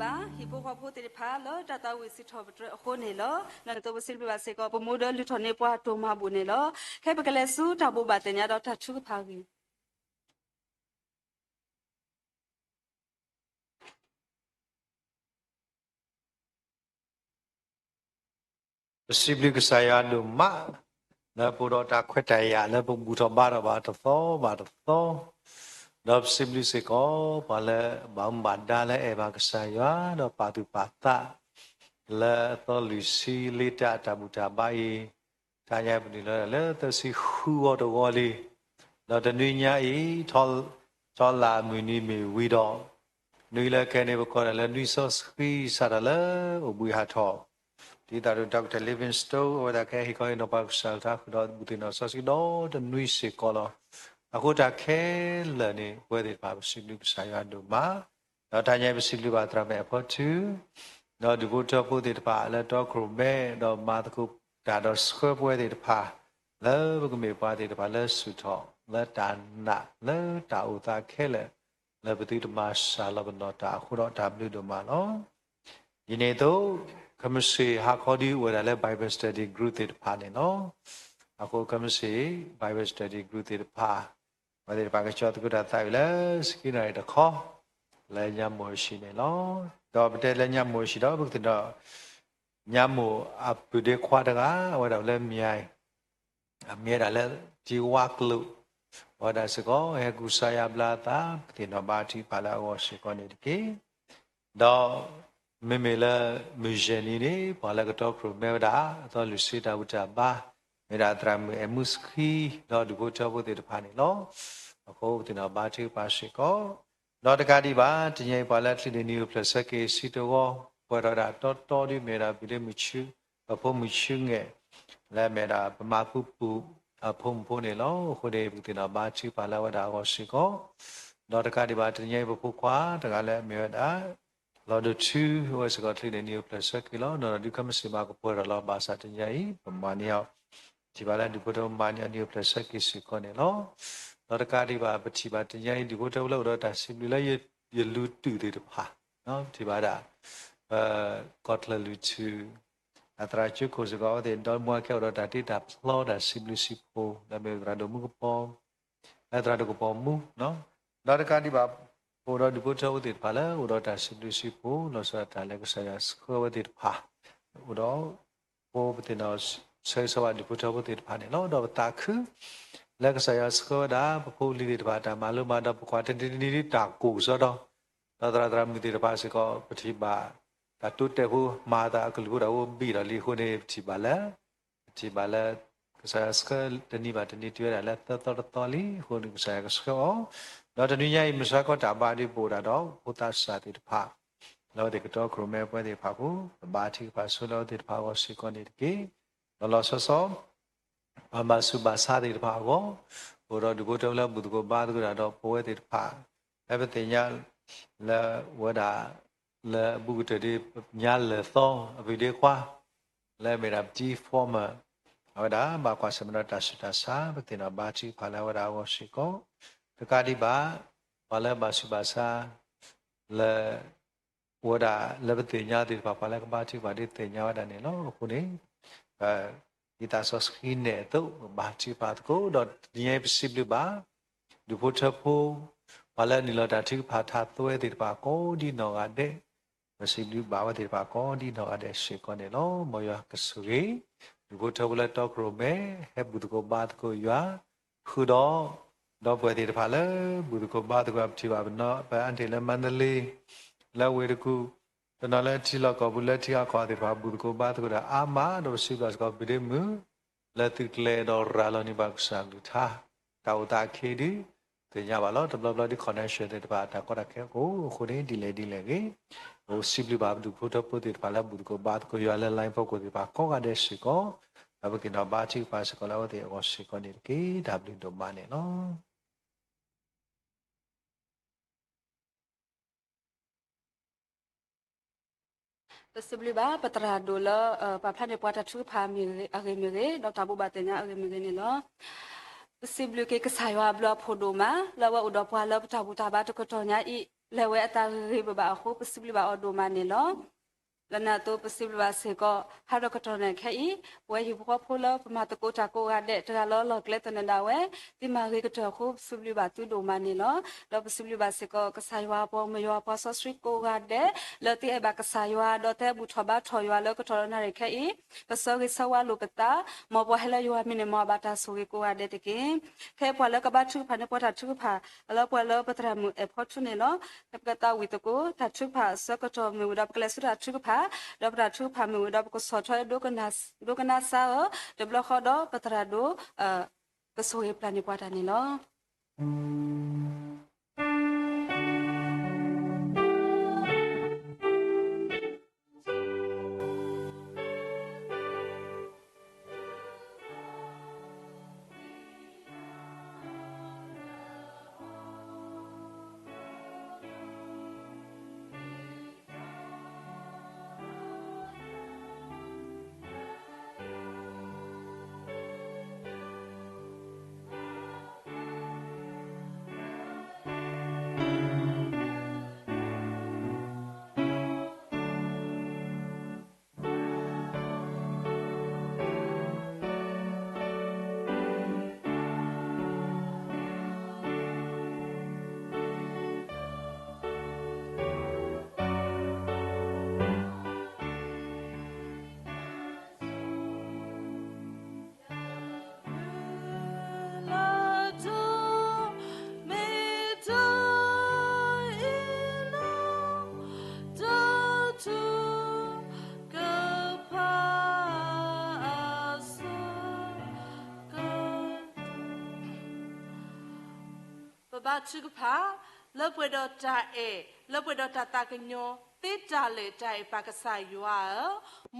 ဟံၣ်ဖိဃီဖိသ့ၣ်တဖၣ်လၢတၢ်သးဝံၣ်စံးထီၣ်ပတြၢၤအဃိန့ၣ်လီၤ. ဒီးဒ်သိးပစံးဘျုးဘၣ်စ့ၢ်ကီး ပမူဒၢလုၢ်ထီၣ်န့ၢ်ပှၤတိၢ်မၤဘူၣ်န့ၣ်လီၤ. ခဲအံၤပကလဲၤဆူတၢ်ဘိးဘၣ်သ့ၣ်ညါဒီးတၢ်ထုကဖၣ်အဂ့ၢ် ပစံးဘျုးကစၢ်ယွၤဒိၣ်မး လၢပအိၣ်ဒီးတၢ်ခွဲးတၢ်ယာ်လၢပဘူၣ်ထီၣ်ဘါထီၣ်ဘၣ်တသီဘၣ်တသီ, ဒီးပစံးဘျုးစ့ၢ်ကီး ပှၤလၢဘၣ်မူဘၣ်ဒါလၢအဲၣ်ဘၣ်ကစၢ်ယွၤ ဒီးပာ်သူၣ်ပာ်သး လၢအသီလွံၢ်ဆံလ့တၢ်တၢ်ဘူၣ်တၢ်ဘါအံၤ, တနံၤအံၤပနုာ်လီၤလၢသၢဆံဃုဂီၤတဂီၤလံ, ဒီးတနွံညါအံၤ ထီလၢ်မုၢ်နံၤမ့ၢ်ဝံၤဒီး နွံလၢခဲအံၤန့ၣ် ပကိးဒၣ်လၢနွံစီဆှံ စးထီၣ်လၢအိၣ်ဘှံးဟးထီၣ်, ဒ်သိးဒီး Doctor Livingstone အဝဲဒၣ်ကဟဲဟ့ၣ်ခီဟ့ၣ်နီၤပှၤကစၢ်အကလုၢ်ကထါဃုာ်ဒီးဘူၣ်သ့ၣ်နီၣ်စီဆှံဒီတနွံစ့ၢ်ကီးလီၤ. အဃိတၢ်ခဲလၢာ်န့ၣ် ပဝဲသ့ၣ်တဖၣ်ပစံးဘျုးကစၢ်ယွၤဒိၣ်မး, ဒီးတနံၤအံၤပစံးဘျုးဘၣ်သရၣ်မုၣ်အဖီထူ ဒီးဒူၣ်ဖိထၢဖိသ့ၣ်တဖၣ်လၢတီခိၣ်ရိၣ်မဲ ဒီးမၤသကိးတၢ်ဒီးဆှၢပဝဲသ့ၣ်တဖၣ် လၢပကမ့ၢ်ပှၤသ့ၣ်တဖၣ်လၢဆူၣ်ထီၣ် လၢတၢ်နာ်လၢတၢ်အိၣ်သးခဲလၢာ် လၢပသုတမၤစှၤလီၤပနီၢ်တၢ်အဃိဒီးတၢ်ဘျုးဒိၣ်မးလီၤ. ဒ်န့ၣ်အသိး ခဲမုၢ်ဆ့ၣ်ဟါခီဒုအိၣ်ဝဲဒၣ်လၢ Bible Study Group သ့ၣ်တဖၣ်န့ၣ်လီၤ. အဃိခဲမုၢ်ဆ့ၣ် Bible Study Group သ့ၣ်တဖၣ် ပဝဲသ့ၣ်တဖၣ်ကဆှၢသကိးတၢ်သးဝံၣ်လၢ ဆံခံနၣ်ရံၣ်တခီ လၢညါမိၢ်အဟံၣ်န့ၣ်လီၤ. ဒီးပတဲလၢညါမိၢ်အဟံၣ်ဒီး ပကသ့ၣ်နီၣ် ညါမိၢ်အပုၢ်ဒ့ခွါတဂၤ အဝဲဒၣ်လၢမၠဲၣ် အမ့ၢ်ဝဲဒၣ်လၢထံဝါကျိာ် အဝဲဒၣ်စ့ၢ်ကီး ဟဲကူစါယါဘျါအသး ပကသ့ၣ်နီၣ်ဘါထုကဖၣ်လၢအဂီၢ်စ့ၢ်ကီးန့ၣ်တက့ၢ်. ဒီးမ့မ့ၢ်လၢမုၢ်ယဲၢ်နံၤန့ၣ် ပှၤလၢကတီခိၣ်ရိၣ်မဲဝဲဒၣ် အသီလွံၢ်ဆံတၢ်ဘူၣ်တၢ်ဘါ မ့ၢ်ဒၣ်သရၣ်မုၣ်အဲၣ်မူစခံ ဒီးဒူၣ်ဖိထၢဖိသ့ၣ်တဖၣ်န့ၣ်လီၤ. အဃိပကသ့ၣ်နီၣ်ဘါထုကဖၣ်စ့ၢ်ကီး ဒီးတကးဒံးဘၣ် တနံၤအံၤပှၤလၢအချံးန့ၢ်နံၤ အိၣ်ဖျဲၣ်ဆၢက့ၤဆံတဝီ ပှဲၤထီၣ်ဝဲဒၣ်တီတီဒ်မ့ၢ်ဝဲဒၣ် ပုၢ်ဒ့မုၣ်ဆူ ပဖိမုၣ်ဆူမဲာ် လၢအမ့ၢ်ဝဲဒၣ်ပမၤကူပူၤအဖိမုၣ်ဖိန့ၣ်လီၤ. အဃိန့ၣ် ပကသ့ၣ်နီၣ်ဘါထုကဖၣ်လၢအဝဲဒၣ်အဂီၢ်စ့ၢ်ကီး ဒီးတကးဒံးဘၣ် တနံၤအံၤပဖိခွါတဂၤလၢအမ့ၢ်ဝဲဒၣ် လီၤဒိၣ်ထူ အဝဲစ့ၢ်ကီးချံးန့ၢ်နံၤ အိၣ်ဖျဲၣ်ဆၢက့ၤလီၤ. နီၢ်နီၢ်ဒုးခဲမုၢ်ဆ့ၣ်မးကပှဲၤထီၣ်လီၤ. ဘၣ်ဆၣ်တနံၤအံၤ ပမၤန့ၢ်အီၤ ထံၣ်ဘၣ်လၢဒူၣ်ဖိထၢဖိမၤန့ၢ်အီၤနံၤ အိၣ်ဖျဲၣ်ဆၢက့ၤစ့ၢ်ကီးန့ၣ်လီၤ. ဒီးတကးဒံးဘၣ် ပထံၣ်ဘၣ်တနံၤအံၤ ဒူၣ်ဖိထၢဖိလၢအိၣ်ဒီးတၢ်စံးဘျုးလၢ ယလူၤတုာ်သ့ၣ်တဖၣ် ထံၣ်ဘၣ်ဒၣ် ပကီၢ်ချၢၣ်လွံၢ်ထူၣ် အသရၣ်ကၠိခိၣ်စ့ၢ်ကီး အဝဲသ့ၣ်ဒီမါဝၤခဲအိၣ်ဒီးတၢ်တ့တၢ်ဖျီတၢ်စံးဘျုးစံးဖှိၣ် လၢမ့ၢ်သရၣ်ဒိၣ်မူကပီၤ လၢသရၣ်ဒိၣ်ကပီၤမူ ဒီးတကးဒံးဘၣ် ပအိၣ်ဒီးဒူၣ်ဖိထၢဖိသ့ၣ်တဖၣ်လၢအိၣ်ဒီးတၢ်စံးဘျုးစံးဖှိၣ် လီၤဆီဒၣ်တၢ်လၢကစၢ်ယွၤဆှၢဝဲသ့ၣ်တဖၣ် အိၣ်ဒီး ပပသ့ၣ်နီၣ်ဆၢဂ့ၤဆၢဝါဒူၣ်ဖိထၢဖိသ့ၣ်တဖၣ်န့ၣ်လီၤ. ဒီးပသးခု လၢကစၢ်ယွၤဆှၢဝဲဒၣ် ပဖိပလံၤသ့ၣ်တဖၣ်တၢ်မၤလိမၤဒီး ပကွၢ်တနံၤတနံၤဒ်တၢ်ကိၢ်ကစီဒီး ဒီးသရၣ်သရၣ်မုၣ်သ့ၣ်တဖၣ်စ့ၢ်ကီး ပထံၣ်ဘၣ် တၢ်တိတဲာ်ဖိ မၤသးအကလုၢ်ဖိတၢ်အိၣ်ဘံၣ်ထီၣ်လံအဃိန့ၣ် ပထံၣ်ဘၣ်လၢ ပထံၣ်ဘၣ်လၢ ကစၢ်ယွၤဆှၢတနံၤဘၣ်တနံၤတုၤဝဲဒၣ်လၢသၢသီတသီလံအဃိန့ၣ် ကစၢ်ယွၤကဆှၢအီၤ ဒီးတနွံညါအံၤ မုၢ်ဆါခီတၢ်ဘါဒ်ပအိၣ်ဒၣ်ဒီး ဖိသးစၢ်သ့ၣ်တဖၣ် လၢအဝဲသ့ၣ်ကတီခိၣ်ရိၣ်မဲပဝဲသ့ၣ်တဖၣ်အဃိ ပဘါထုကဖၣ်ဆိလၢအဝဲသ့ၣ်တဖၣ်အဂီၢ်စ့ၢ်ကီးန့ၣ်တက့ၢ်. ဒီးလီၤဆီဆီ ပှၤဘၣ်ဆူးဘၣ်ဆါသ့ၣ်တဖၣ်အဂီၢ် ပအိၣ်ဒီးဒူၣ်ဖိထၢဖိလၢဘူၣ်သကိးဘါသကိးတၢ်ဒီးပဝဲသ့ၣ်တဖၣ် လၢပသ့ၣ်ညါ လၢဝဲဒၣ် လၢအဘူးကတၢၢ်ဒ် ညါလၢာ်သီ အပုၢ်ဒ့ခွါ လၢအမ့ၢ်ဒၣ်ပတံ former အဝဲဒၣ်ဘၣ်ကွၢ်ဆၢၣ်မဲာ်ဒီးတၢ်ဆူးတၢ်ဆါ ပသ့ၣ်နီၣ်ဘါထုကဖၣ်လၢအဝဲဒၣ်အဂီၢ်စ့ၢ်ကီး တကးဒံးဘၣ် ပှၤလၢဘၣ်ဆူးဘၣ်ဆါ လၢ အိၣ်ဝဲဒၣ်လၢပသ့ၣ်ညါသ့ၣ်တဖၣ် ပှၤလၢကဘါထုကဖၣ်ဒ်သ့ၣ်ညါဝဲဒၣ်န့ၣ်လီၤ. အဃိန့ၣ် ဒ်သးစီဆှံနဲၣ်အသိး ပဘါထုကဖၣ်သကိး ဒီးတနံၤအံၤပစံးဘျုးဘၣ် ဒူၣ်ဖိထၢဖိ ပှၤလၢနုာ်လီၤတၢ်ထုကဖၣ်ထါသွဲသ့ၣ်တဖၣ်ကိးဒ်နီၢ်ဂၤဒဲး ပစံးဘျုးဘၣ်ဝဲသ့ၣ်တဖၣ်ကိးဒ်နီၢ်ဂၤဒဲးစ့ၢ်ကီးန့ၣ်လီၤ. မ်ယွၤကဆိၣ်ဂ့ၤ ဒူၣ်ဖိထၢဖိလၢတီခိၣ်ရိၣ်မဲ ဟဲဘူၣ်သကိးဘါသကိးယွၤ ဃုာ်ဒီး ဒီပုၢ်ဝဲၢ်သ့ၣ်တဖၣ်လၢ ဘူၣ်သကိးဘါသကိး ပထံၣ်ဘၣ်ပနီၢ် ပအါတ့ၢ်လၢမါဒလ့ လၢဝ့ၢ်တကူၣ် တနီၤလၢထံလီၢ်ကီၢ်ပူၤလၢထံဂၤကီၢ်ဂၤသ့ၣ်တဖၣ် ဘူၣ်သကိးဘါသကိးတၢ်အါမး ဒီးပစံးဘျုးစ့ၢ်ကီး ပုၢ်ဒ့မုၣ် လၢသုကျဲၤဒီးရၤလီၤန့ၢ်ဘၣ်ကစၢ်ကလုၢ်ကထါ တၢ်အိၣ်သးအခံဒုး သ့ၣ်ညါဘၣ်လီၤ. တဘျီဘျီဒ် connection သ့ၣ်တဖၣ် တၢ်ကီတၢ်ခဲအိၣ်အဃိန့ၣ် ဒ်လဲၣ်ဒ်လဲၣ်ဂ့ၤ ပစံးဘျုးဘၣ်ပဒူၣ်ဖိထၢဖိသ့ၣ်တဖၣ်လၢ ဘူၣ်သကိးဘါသကိးယွၤလၢ line ဖီခိၣ်သ့ၣ်တဖၣ်ကိးဂၤဒဲးစ့ၢ်ကီး ဒီးပက့ၤနီၣ်ဘါထုကဖၣ်စ့ၢ်ကီးလၢအဝဲသ့ၣ်အဂီၢ်စ့ၢ်ကီးန့ၣ်တက့ၢ်. တၢ်ဘျုးဒိၣ်မးန့ၣ်လီၤ. ပစံးဘျုးဘၣ် ပသရၣ်ဒိၣ်လၢ ပာ်ဖျါန့ၢ်ပှၤတၢ်ထုကဖၣ် အဂ့ၢ်မ့ၢ်ဂ့ၤ ဒီးတၢ်ဘိးဘၣ်သ့ၣ်ညါအဂ့ၢ်မ့ၢ်ဂ့ၤန့ၣ်လီၤ. ပစံးဘျုးက့ၤကစၢ်ယွၤအဘျုးအဖှိၣ်ဒိၣ်မး လၢအဝဲအိၣ်ဒီးပှၤလၢပတၢ်ဘူၣ်တၢ်ဘါတကတီၢ်ညါအံၤ လဲၤဝဲအတၢ်ဂ့ၤဂ့ၤဘၣ်ဘၣ်အဃိ ပစံးဘျုးဘၣ်အီၤဒိၣ်မးန့ၣ်လီၤ. လၢနၤအသိးပစံးဘျုးဘၣ်စ့ၢ်ကီး ဟးဒီးကတီၢ်နၣ်ခဲအံၤ ပဝဲဟံၣ်ဖိဃီဖိလၢပမၤသကိးတၢ်ကိးဂၤဒဲး တဂၤလၢလီၢ်ကျဲသနၢၣ်ဒၣ်ဝဲ သုမၤဂ့ၤကတၢၢ်အဃိ ပစံးဘျုးဘၣ်သုဒိၣ်မးန့ၣ်လီၤ. ဒီးပစံးဘျုးဘၣ်စ့ၢ်ကီး ကစၢ်ယွၤအပှၤမုၣ်ယွၤပှၤစီဆှံကိးဂၤဒဲး လၢသုအဲၣ်ဘၣ်ကစၢ်ယွၤ ဒီးတၢ်ဘူၣ်ထီၣ်ဘါထီၣ်ယွၤလၢကတီၢ်ဒီးနၣ်ရံၣ်ခဲအံၤ ကဆၢဂ့ၤဆၢဝါလိာ်ပသး, မ်ပှၤဟဲလၢယွၤမံၤန့ၣ် မ်အဘၣ်တၢ်ဆိၣ်ဂ့ၤကိးဂၤဒဲးတက့ၢ်. ခဲအံၤပှၤလၢကဘါထုကဖၣ်န့ၣ် ပှၤတၢ်ထုကဖၣ် လၢပှၤလၢပသရၣ်မုၣ်အဲၣ်ဖီထူန့ၣ်လီၤ. ဖဲပကသးဝံၣ်သကိး တၢ်ထုကဖၣ်အဆၢကတီၢ်မ့ၢ်ဝံၤဒီး ပကလဲၤဆူတၢ်ထုကဖၣ်, ဒီးပတၢ်ထုကဖၣ်မ့ၢ်ဝံၤဒီး ပကဆီၣ်ထွဲဒိကနၣ်စၢ်ဧၢ, တဘျီဃီဒီး ပသရၣ်ဒိၣ် ကဆိၣ်ဂ့ၤပျၢ်န့ၢ်ပှၤတၢ်န့ၣ်လီၤ. ပဘါထုကဖၣ်, လၢပှဲၤဒီးတၢ်အဲၣ်, လၢပှဲၤဒီးတၢ်သးကညီၤသ့တၢ်လၢာ်တၢ်အဲၣ်ပၢ်ကစၢ်ယွၤဧ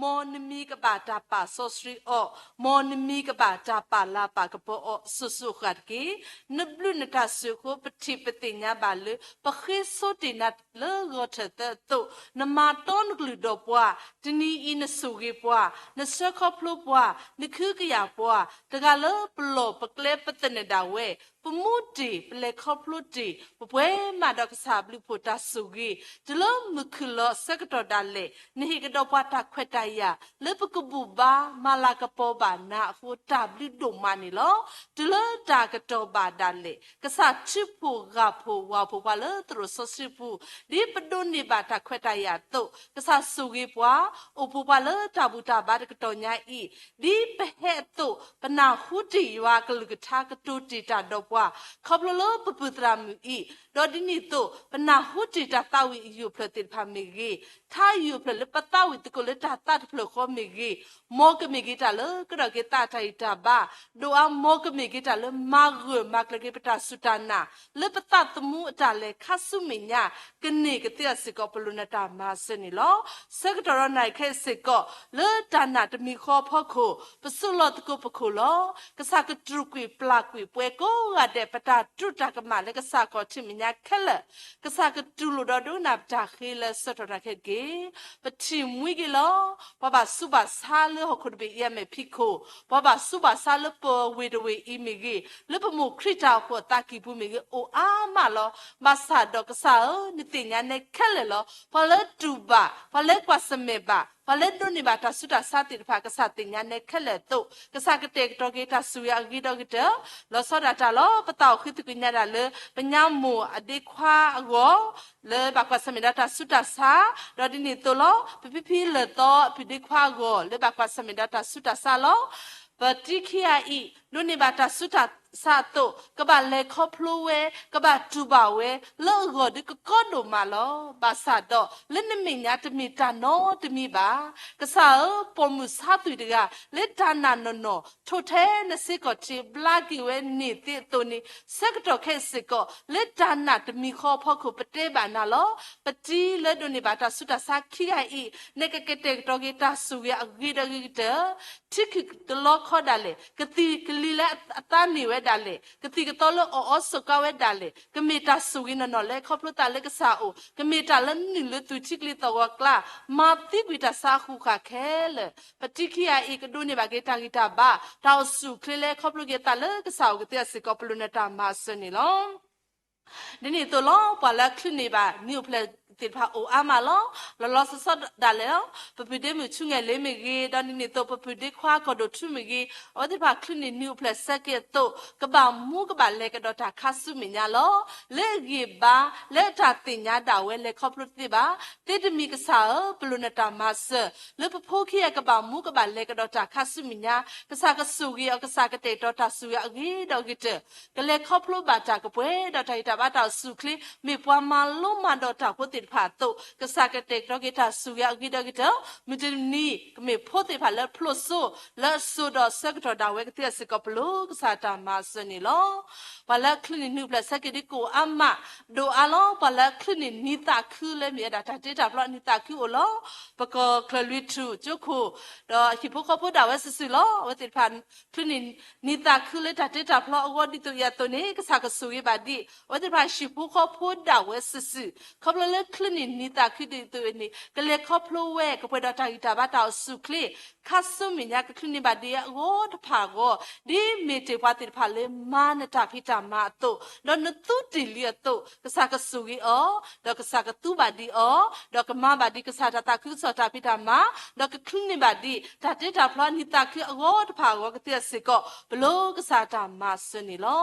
ၢ, မ်နမံၤကဘၣ်တၢ်ပာ်စီဆှံအီၤ, မ်နမံၤကဘၣ်တၢ်ပာ်လၤပာ်ကပီၤအီၤစိၤစိၤအဃၣ်တက့ၢ်. နဘျုးနတၢ်ဆိၣ်အဃိ ပထံၣ်ပသ့ၣ်ညါဘၣ်လၢ ပဃ့ဆိတ့ၢ်နၤလၢဂီၤထၢၣ်သၢအသိး, နမၤတီနကလုၢ်ဒီးပှၤ, တနံၤအံၤနဆိၣ်ဂ့ၤပှၤ, နဆှၢခီဖျိပှၤ, နကဟုကယာ်ပှၤ, တဂၤလၢပလီၢ်ပကျဲပသနၢၣ်ဒၣ်ဝဲ, ပမူတ့ၢ် ပလဲၤခီဖျိတ့ၢ် ပပှဲၤမးဒီးကစၢ်အဘျုးအဖှိၣ်တၢ်ဆိၣ်ဂ့ၤ, တုၤလၢမုၢ်ခုၣ်လီၤအဆၢကတီၢ်ဒၣ်လဲာ် နဟ့ၣ်ကဒီးပှၤတၢ်ခွဲးတၢ်ယာ် လၢပကဘူၣ်ဘါမၤလၤကပီၤဘၣ်နၤအဃိ တၢ်ဘျုးဒိၣ်မးန့ၣ်လီၤ. တုၤလၢတၢ်ကတီၢ်ဘၣ်ဒၣ်လဲာ် ကစၢ်ထုးဖှိၣ်ဂၢ်ဖှိၣ်ဝၢ်ဖှိၣ်ပှၤလၢသရိာ်စီဆှံပူၤ, ဒ်ပဒိးန့ၢ်ဘၣ်တၢ်ခွဲးတၢ်ယာ်အသိး ကစၢ်ဆိၣ်ဂ့ၤပှၤ, အိၣ်ဖှိၣ်ပှၤလၢတၢ်ဘူၣ်တၢ်ဘါတကတီၢ်ညါအံၤ, ဒ်ပဟဲအသိး ပနၢ်ဟူတ့ၢ်ယွၤအကလုၢ်ကထါကတိၤတ့ၢ်တၢ်ဒီးပှၤ, ခီဖျိလၢပပုၢ်သရၣ်မုၣ်အံၤ, ဒီးဒ်န့ၣ်အသိး ပနၢ်ဟူတ့ၢ်တၢ်သးဝံၣ်အယိာ်ဖျၢၣ်သ့ၣ်တဖၣ်မ့ၢ်ဂ့ၤ, ထါယိာ်ဖျၢၣ်လၢပသးဝံၣ်သကိးလၢတၢ်သးတဖျၢၣ်ဃီမ့ၢ်ဂ့ၤ, မ်ကမ့ၢ်က့ၤတၢ်လၢကဒီးက့ၤသးတၢ်ဂံၢ်တၢ်ဘါ, ဒိၣ်အါမ်ကမ့ၢ်က့ၤတၢ်လၢမၤဂၢၢ်မၤကျၢၤက့ၤပတၢ်စူၢ်တၢ်နာ်, လၢပသးသမူအတၢ်လဲၤခါဆူမဲာ်ညါ, ကန့ၢ်ကသ့အီၤစ့ၢ်ကီး ပလိၣ်နတၢ်မၤစၢၤန့ၣ်လီၤ. ဆၢကတီၢ်ဒီးနၣ်ရံၣ်ခဲအံၤစ့ၢ်ကီး လၢတၢ်နာ်တမံၤဃီအဖီခိၣ် ပစိာ်လီၤသကိးပခိၣ်လီၤ. ကစၢ်ကတြူာ်ကွံာ်ပျၢ်ကွံာ်ပှၤကိးဂၤဒဲး ပတၢ်တိာ်တၢ်ကမၣ်လၢကစၢ်ခီၣ်ထံးမဲာ်ညါခဲလၢာ်, ကစၢ်ကတူၢ်လိာ်ဒီးဒိကနၣ်ပတၢ်ဃ့လၢဆၢကတီၢ်နၣ်ရံၣ်ခဲအံၤတက့ၢ်. ပထံၣ်မှံက့ၤလီၤ. ပှၤဘၣ်ဆူးဘၣ်ဆါလၢဟီၣ်ခိၣ်တဘ့ၣ်အံၤအမဲာ်ဖံးခိၣ်, ပှၤဘၣ်ဆူးဘၣ်ဆါလၢပဝ့ၢ်တဝ့ၢ်အံၤမ့ၢ်ဂ့ၤ, လၢပမိၢ်ခရံာ်တၢ်အိၣ်ဖှိၣ်အသးကံၢ်ပူၤမ့ၢ်ဂ့ၤ, အိၣ်အါမးလီၤ. ဘၣ်ဆၣ်ဒီးကစၢ်ဧၢ, နသ့ၣ်ညါနဲခဲလၢာ်လီၤ. ပှၤလၢတူၢ်ဘၣ်, ပှၤလၢကွၢ်ဆၢၣ်မဲာ်ဘၣ်, ပှၤလၢဒိးန့ၢ်ဘၣ်တၢ်ဆူးတၢ်ဆါသ့ၣ်တဖၣ် ကစၢ်သ့ၣ်ညါနဲခဲလၢာ်အသိး, ကစၢ်ကတဲာ်ကတီၤက့ၤတၢ်ဆိၣ်ဂ့ၤအဂ့ၤဒီးကတၢၢ်, လီၤဆီဒၣ်တၢ်လီၤ. ပသးအိၣ်ဃုသကိးညါဒၣ်လၢ ပညါမိၢ်အဒ့ခွါအဂီၢ် လၢဘၣ်ကွၢ်ဆၢၣ်မဲာ်ဒီးတၢ်ဆူးတၢ်ဆါ, ဒီးဒ်န့ၣ်အသိးလီၤ. ပဖံဖံလၢာ်သီအဖုဒ့ခွါအဂီၢ် လၢဘၣ်ကွၢ်ဆၢၣ်မဲာ်ဒီးတၢ်ဆူးတၢ်ဆါလီၤ. ပတံၤခံဂၤအံၤ ဒိးန့ၢ်ဘၣ်တၢ်ဆူးတၢ်ဆါအသိး ကဘၣ်လဲၤခီဖျိဝဲ, ကဘၣ်တူၢ်ဘၣ်ဝဲ လၢအဂီၢ်ဒုးကကီဒိၣ်မးလီၤ. ဘၣ်ဆၣ်ဒီး လၢနမဲာ်ညါတမ့ၢ်တၢ်နီတမံၤဘၣ်. ကစၢ်ဧၢ, ပိာ်မုၣ်ဆါသွံၣ်တဂၤ လၢတၢ်နာ်နီၢ်နီၢ် ထိၣ်ထဲနစ့ကီၢ်ထံး ဘျါက့ၤဝဲန့ၣ်သ့အသိးန့ၣ်, ဆၢကတီၢ်ခဲအံၤစ့ၢ်ကီး လၢတၢ်နာ်တမံၤဃီအဖီခိၣ် ပတဲဘၣ်နၤလီၤ. ပတံၤလၢဒိးန့ၢ်ဘၣ်တၢ်ဆူးတၢ်ဆါခံဂၤအံၤ, နကကတဲာ်ကတီၤက့ၤတၢ်ဆိၣ်ဂ့ၤအဂ့ၤဒီးဂ့ၤကတၢၢ်, ထံခုၣ်တလီခီဒၣ်လဲာ်, ကသံၣ်ကလံၤလၢအသးန့ၢ်ဝဲဒၣ်လဲာ်, ကသံၣ်ကသီလၢအီၣ်အီစီၤကါဝဲဒၣ်လဲာ်, ကမ့ၢ်တၢ်ဆိၣ်ဂ့ၤနီၢ်နီၢ်လၢခီဖျိသးလၢကစၢ်အအိၣ်, ကမ့ၢ်တၢ်လၢနုာ်လၢသူၣ်ထံကလံၤသီၣ်ဂီၤကျါ, မၤသံကွံာ်တၢ်ဆါအဃုာ်ဃာ်ခဲလၢာ်, ပတံၤခံဂၤအံၤ ကဒိးန့ၢ်ဘၣ်က့ၤတၢ်ဂံၢ်တၢ်ဘါ, တၢ်အိၣ်ဆူၣ်အိၣ်ချ့လၢခီဖျိက့ၤသးလၢကစၢ်အအိၣ်ကသ့အစ့ၢ်ကီး ပလိၣ်နတၢ်မၤစၢၤန့ၣ်လီၤ. ဒ်န့ၣ်အသိးလီၤ ပှၤလၢအချုးန့ၢ်ဘၣ်နံၣ်အိၣ်ဖျဲၣ်သ့ၣ်တဖၣ်အိၣ်အါမးလီၤ. လီၤလီၤဆီဆီဒၣ်လဲာ်လီၤ. ပပုၢ်ဒ့မုၣ်ဆူငဲၢ်လ့မ့ၢ်ဂ့ၤ, ဒီးဒ်န့ၣ်အသိး ပပုၢ်ဒ့ခွါကီၢ်ဒိၣ်ထူမ့ၢ်ဂ့ၤ, အဝဲသ့ၣ်တဖၣ်ချုးန့ၢ်နံၣ်အိၣ်ဖျဲၣ်ဆဲးက့အသိး ကဘၣ်မူကဘၣ်လဲၤကဒီးတၢ်ခါဆူမဲာ်ညါလီၤ. လၢအဂံၢ်အဘါ လၢအတၢ်သ့ၣ်ညါဒၣ်ဝဲလဲၤခီဖျိတသ့ဘၣ်. သ့တမံၤကစၢ်ဧၢ, ပလိၣ်နတၢ်မၤစၢၤ လၢပဖိခံဂၤကဘၣ်မူကဘၣ်လဲၤကဒီးတၢ်ခါဆူမဲာ်ညါ, ကစၢ်ကဆိၣ်ဂ့ၤအီၤ, ကစၢ်ကတဲာ်ကတီၤတၢ်ဆိၣ်ဂ့ၤအဂ့ၤဒီးအဂ့ၤကတၢၢ်, ကလဲၤခီဖျိဘၣ်တၢ်ကပှဲၤဒီးတၢ်ဂံၢ်တၢ်ဘါတၢ်အိၣ်ဆူၣ်အိၣ်ချ့, မ့ၢ်ပှၤမၤလိမၤဒိးတၢ်ဖိသ့ၣ်တဖၣ်အသိး, ကစၢ်ကတဲာ်ကတီၤက့ၤတၢ်ဆိၣ်ဂ့ၤအဂ့ၤဒီးအဂ့ၤကတၢၢ်, မုၢ်တနံၤကမ့ၢ်ဖိသ့ၣ်တဖၣ်လၢဖျိစိ, လၢအစိဒီးအဆၢကတီၢ်ဒၣ်ဝဲကသ့အစ့ၢ်ကီး ပလိၣ်ကစၢ်တၢ်မၤစၢၤန့ၣ်လီၤ. ပှၤလၢအချုးန့ၢ်နံၣ်အိၣ်ဖျဲၣ်ဆဲးက့ဒ်ကအိၣ်အါမး, ဒိၣ်အါလီၤ ပှၤလၢအချုးန့ၢ်နံၣ်သးခုလၢမ့ၢ်ဝဲဒၣ်တၢ်တ့တၢ်ဖျီနံၣ်သးခုအိၣ်လီၤ. ပကီၢ်ချၢလွံၢ်ထူၣ်ကၠိခိၣ်, ဒီးဟံၣ်ဖိဃီဖိဒၣ်ဝဲစုာ်စုာ်လီၤ. အဝဲသ့ၣ်တဖၣ်ချုးန့ၢ်နံၣ်သးခုလၢတၢ်တ့တၢ်ဖျီအဂီၢ်ဒ်သိးအံၤအသိးန့ၣ် ကစၢ်ကဆိၣ်ဂ့ၤဘၣ်ဒံး, အဝဲသ့ၣ်တဖၣ်ဟံၣ်ဖိဃီဖိဒၣ်ဝဲစုာ်စုာ်, ခီဖျိလၢချုးန့ၢ်နံၣ်သးခုဒ်သိးအံၤန့ၣ် ကလဲၤခီဖျိဝဲ ကပှဲၤဒီးတၢ်ဂံၢ်တၢ်ဘါတၢ်အိၣ်ဆူၣ်အိၣ်ချ့ ခါဆူမဲာ်ညါကချုးန့ၢ်ဘၣ်ဒံးအဂီၢ်တဖၣ်အဂီၢ်, ဒ်မ့ၢ်တ့ၢ်ပှၤသ့ၣ်တဖၣ်လၢမၤနတၢ်ဖံးတၢ်မၤအသိး, ဒီးနသူတ့ၢ်လံအသိး, ကစၢ်ကဆိၣ်ဂ့ၤအီၤ, ဒီးကစၢ်ကသူဘၣ်ဒံးအီၤ, ဒီးကမၤဘၣ်ဒံးကစၢ်တၢ်သးခုကစီၣ်တၢ်ဖံးတၢ်မၤ, ဒီးကချုးန့ၢ်ဘၣ်ဒံး တၢ်တ့တၢ်ဖျီနံၣ်သးခုအဂီၢ်တဖၣ်အဂီၢ်ကသ့အစ့ၢ်ကီး ပလိၣ်ကစၢ်တၢ်မၤစၢၤန့ၣ်လီၤ.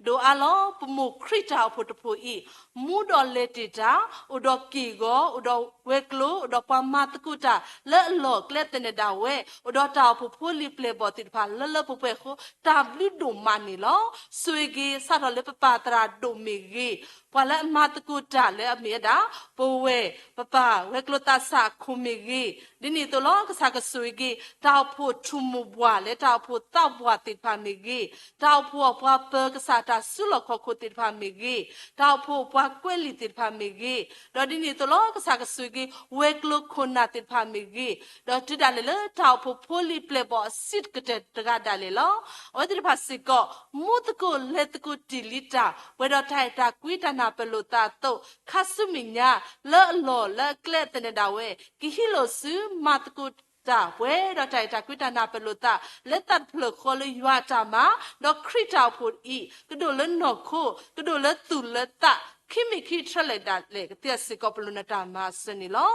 ဒိၣ်အါလီၤ ပမိၢ်ခရံာ်တၢ်အိၣ်ဖှိၣ်တဖှိၣ်အံၤ, မူဒီးလဲၤတ့ၢ်တၢ်, အိၣ်ဒီးက့ၢ်ဂီၤ, အိၣ်ဒီးဝဲၤကျိၤ, အိၣ်ဒီးပှၤမၤသကိးတၢ်လၢအလီၢ်အကျဲသနၢၣ်ဒၣ်ဝဲ, အိၣ်ဒီးတၢ်အိၣ်ဖှိၣ်ဖိလံၤပျဲၢ်ဘီၣ်သ့ၣ်တဖၣ်လၢလၢပှဲၤပှဲၤအဃိ တၢ်ဘျုးဒိၣ်မးန့ၣ်လီၤ. ဆိၣ်ဂ့ၤက့ၤ စးထီၣ်လၢပပၢ်သရၣ်ဒိၣ်မ့ၢ်ဂ့ၤ, ပှၤလၢအမၤသကိးတၢ်လၢအမ့ၢ်ဝဲဒၣ် ပဝဲၢ်, ပပၢ်ဝဲၤကျိၤသးစၢ်အခိၣ်မ့ၢ်ဂ့ၤ, ဒ်န့ၣ်အသိးလီၤ ကစၢ်ကဆိၣ်ဂ့ၤက့ၤ တၢ်အိၣ်ဖှိၣ်ထူၣ်မိၢ်ပှၢ်လၢတၢ်အိၣ်ဖှိၣ်သးပှၢ်သ့ၣ်တဖၣ်မ့ၢ်ဂ့ၤ, တၢ်အိၣ်ဖှိၣ်ပှၤပၢၤကစၢ်တၢ်စုလီၢ်ခီၣ်ခိၣ်သ့ၣ်တဖၣ်မ့ၢ်ဂ့ၤ, တၢ်အိၣ်ဖှိၣ်ပှၤကွဲးလံာ်သ့ၣ်တဖၣ်မ့ၢ်ဂ့ၤ, ဒီးဒ်န့ၣ်အသိးလီၤ ကစၢ်ကဆိၣ်ဂ့ၤက့ၤ ဝဲၤကျိၤခိၣ်နၢ်သ့ၣ်တဖၣ်မ့ၢ်ဂ့ၤ, ဒီးတုၤဒၣ်လဲာ်လၢတၢ်အိၣ်ဖှိၣ်ဖိလံၤပျဲၢ်ဘီၣ်အစံၣ်ကတၢၢ်တဂၤဒၣ်လဲာ်လီၤ. အဝဲသ့ၣ်တဖၣ်စ့ၢ်ကီး မူသကိးလဲၤသကိးတ့ၢ်လံတၢ် ပှဲၤဒီးတၢ်အဲၣ်တၢ်ကွံတၢ်နၢ်ပၢၢ်လိာ်သးအသိး ခါဆူမဲာ်ညါ လၢအလီၢ်လၢအကျဲသနၢၣ်ဒၣ်ဝဲ ကဟံးလိာ်စုမၤသကိးတၢ် ပှဲၤဒီးတၢ်အဲၣ်တၢ်ကွံတၢ်နၢ်ပၢၢ်လိာ်သး လၢသးတဖျၢၣ်ဃီလၢယွၤအတၢ်မၤ, ဒီးခရံာ်တၢ်အိၣ်ဖှိၣ်အံၤ ကဒိၣ်လၢနီၢ်ခိ, ကဒိၣ်လၢသူၣ်လၢသး, ခံမံၤခံဆၢလဲၣ်ဒၣ်လဲာ်ကသ့စ့ၢ်ကီး ပလိၣ်နတၢ်မၤစၢၤန့ၣ်လီၤ.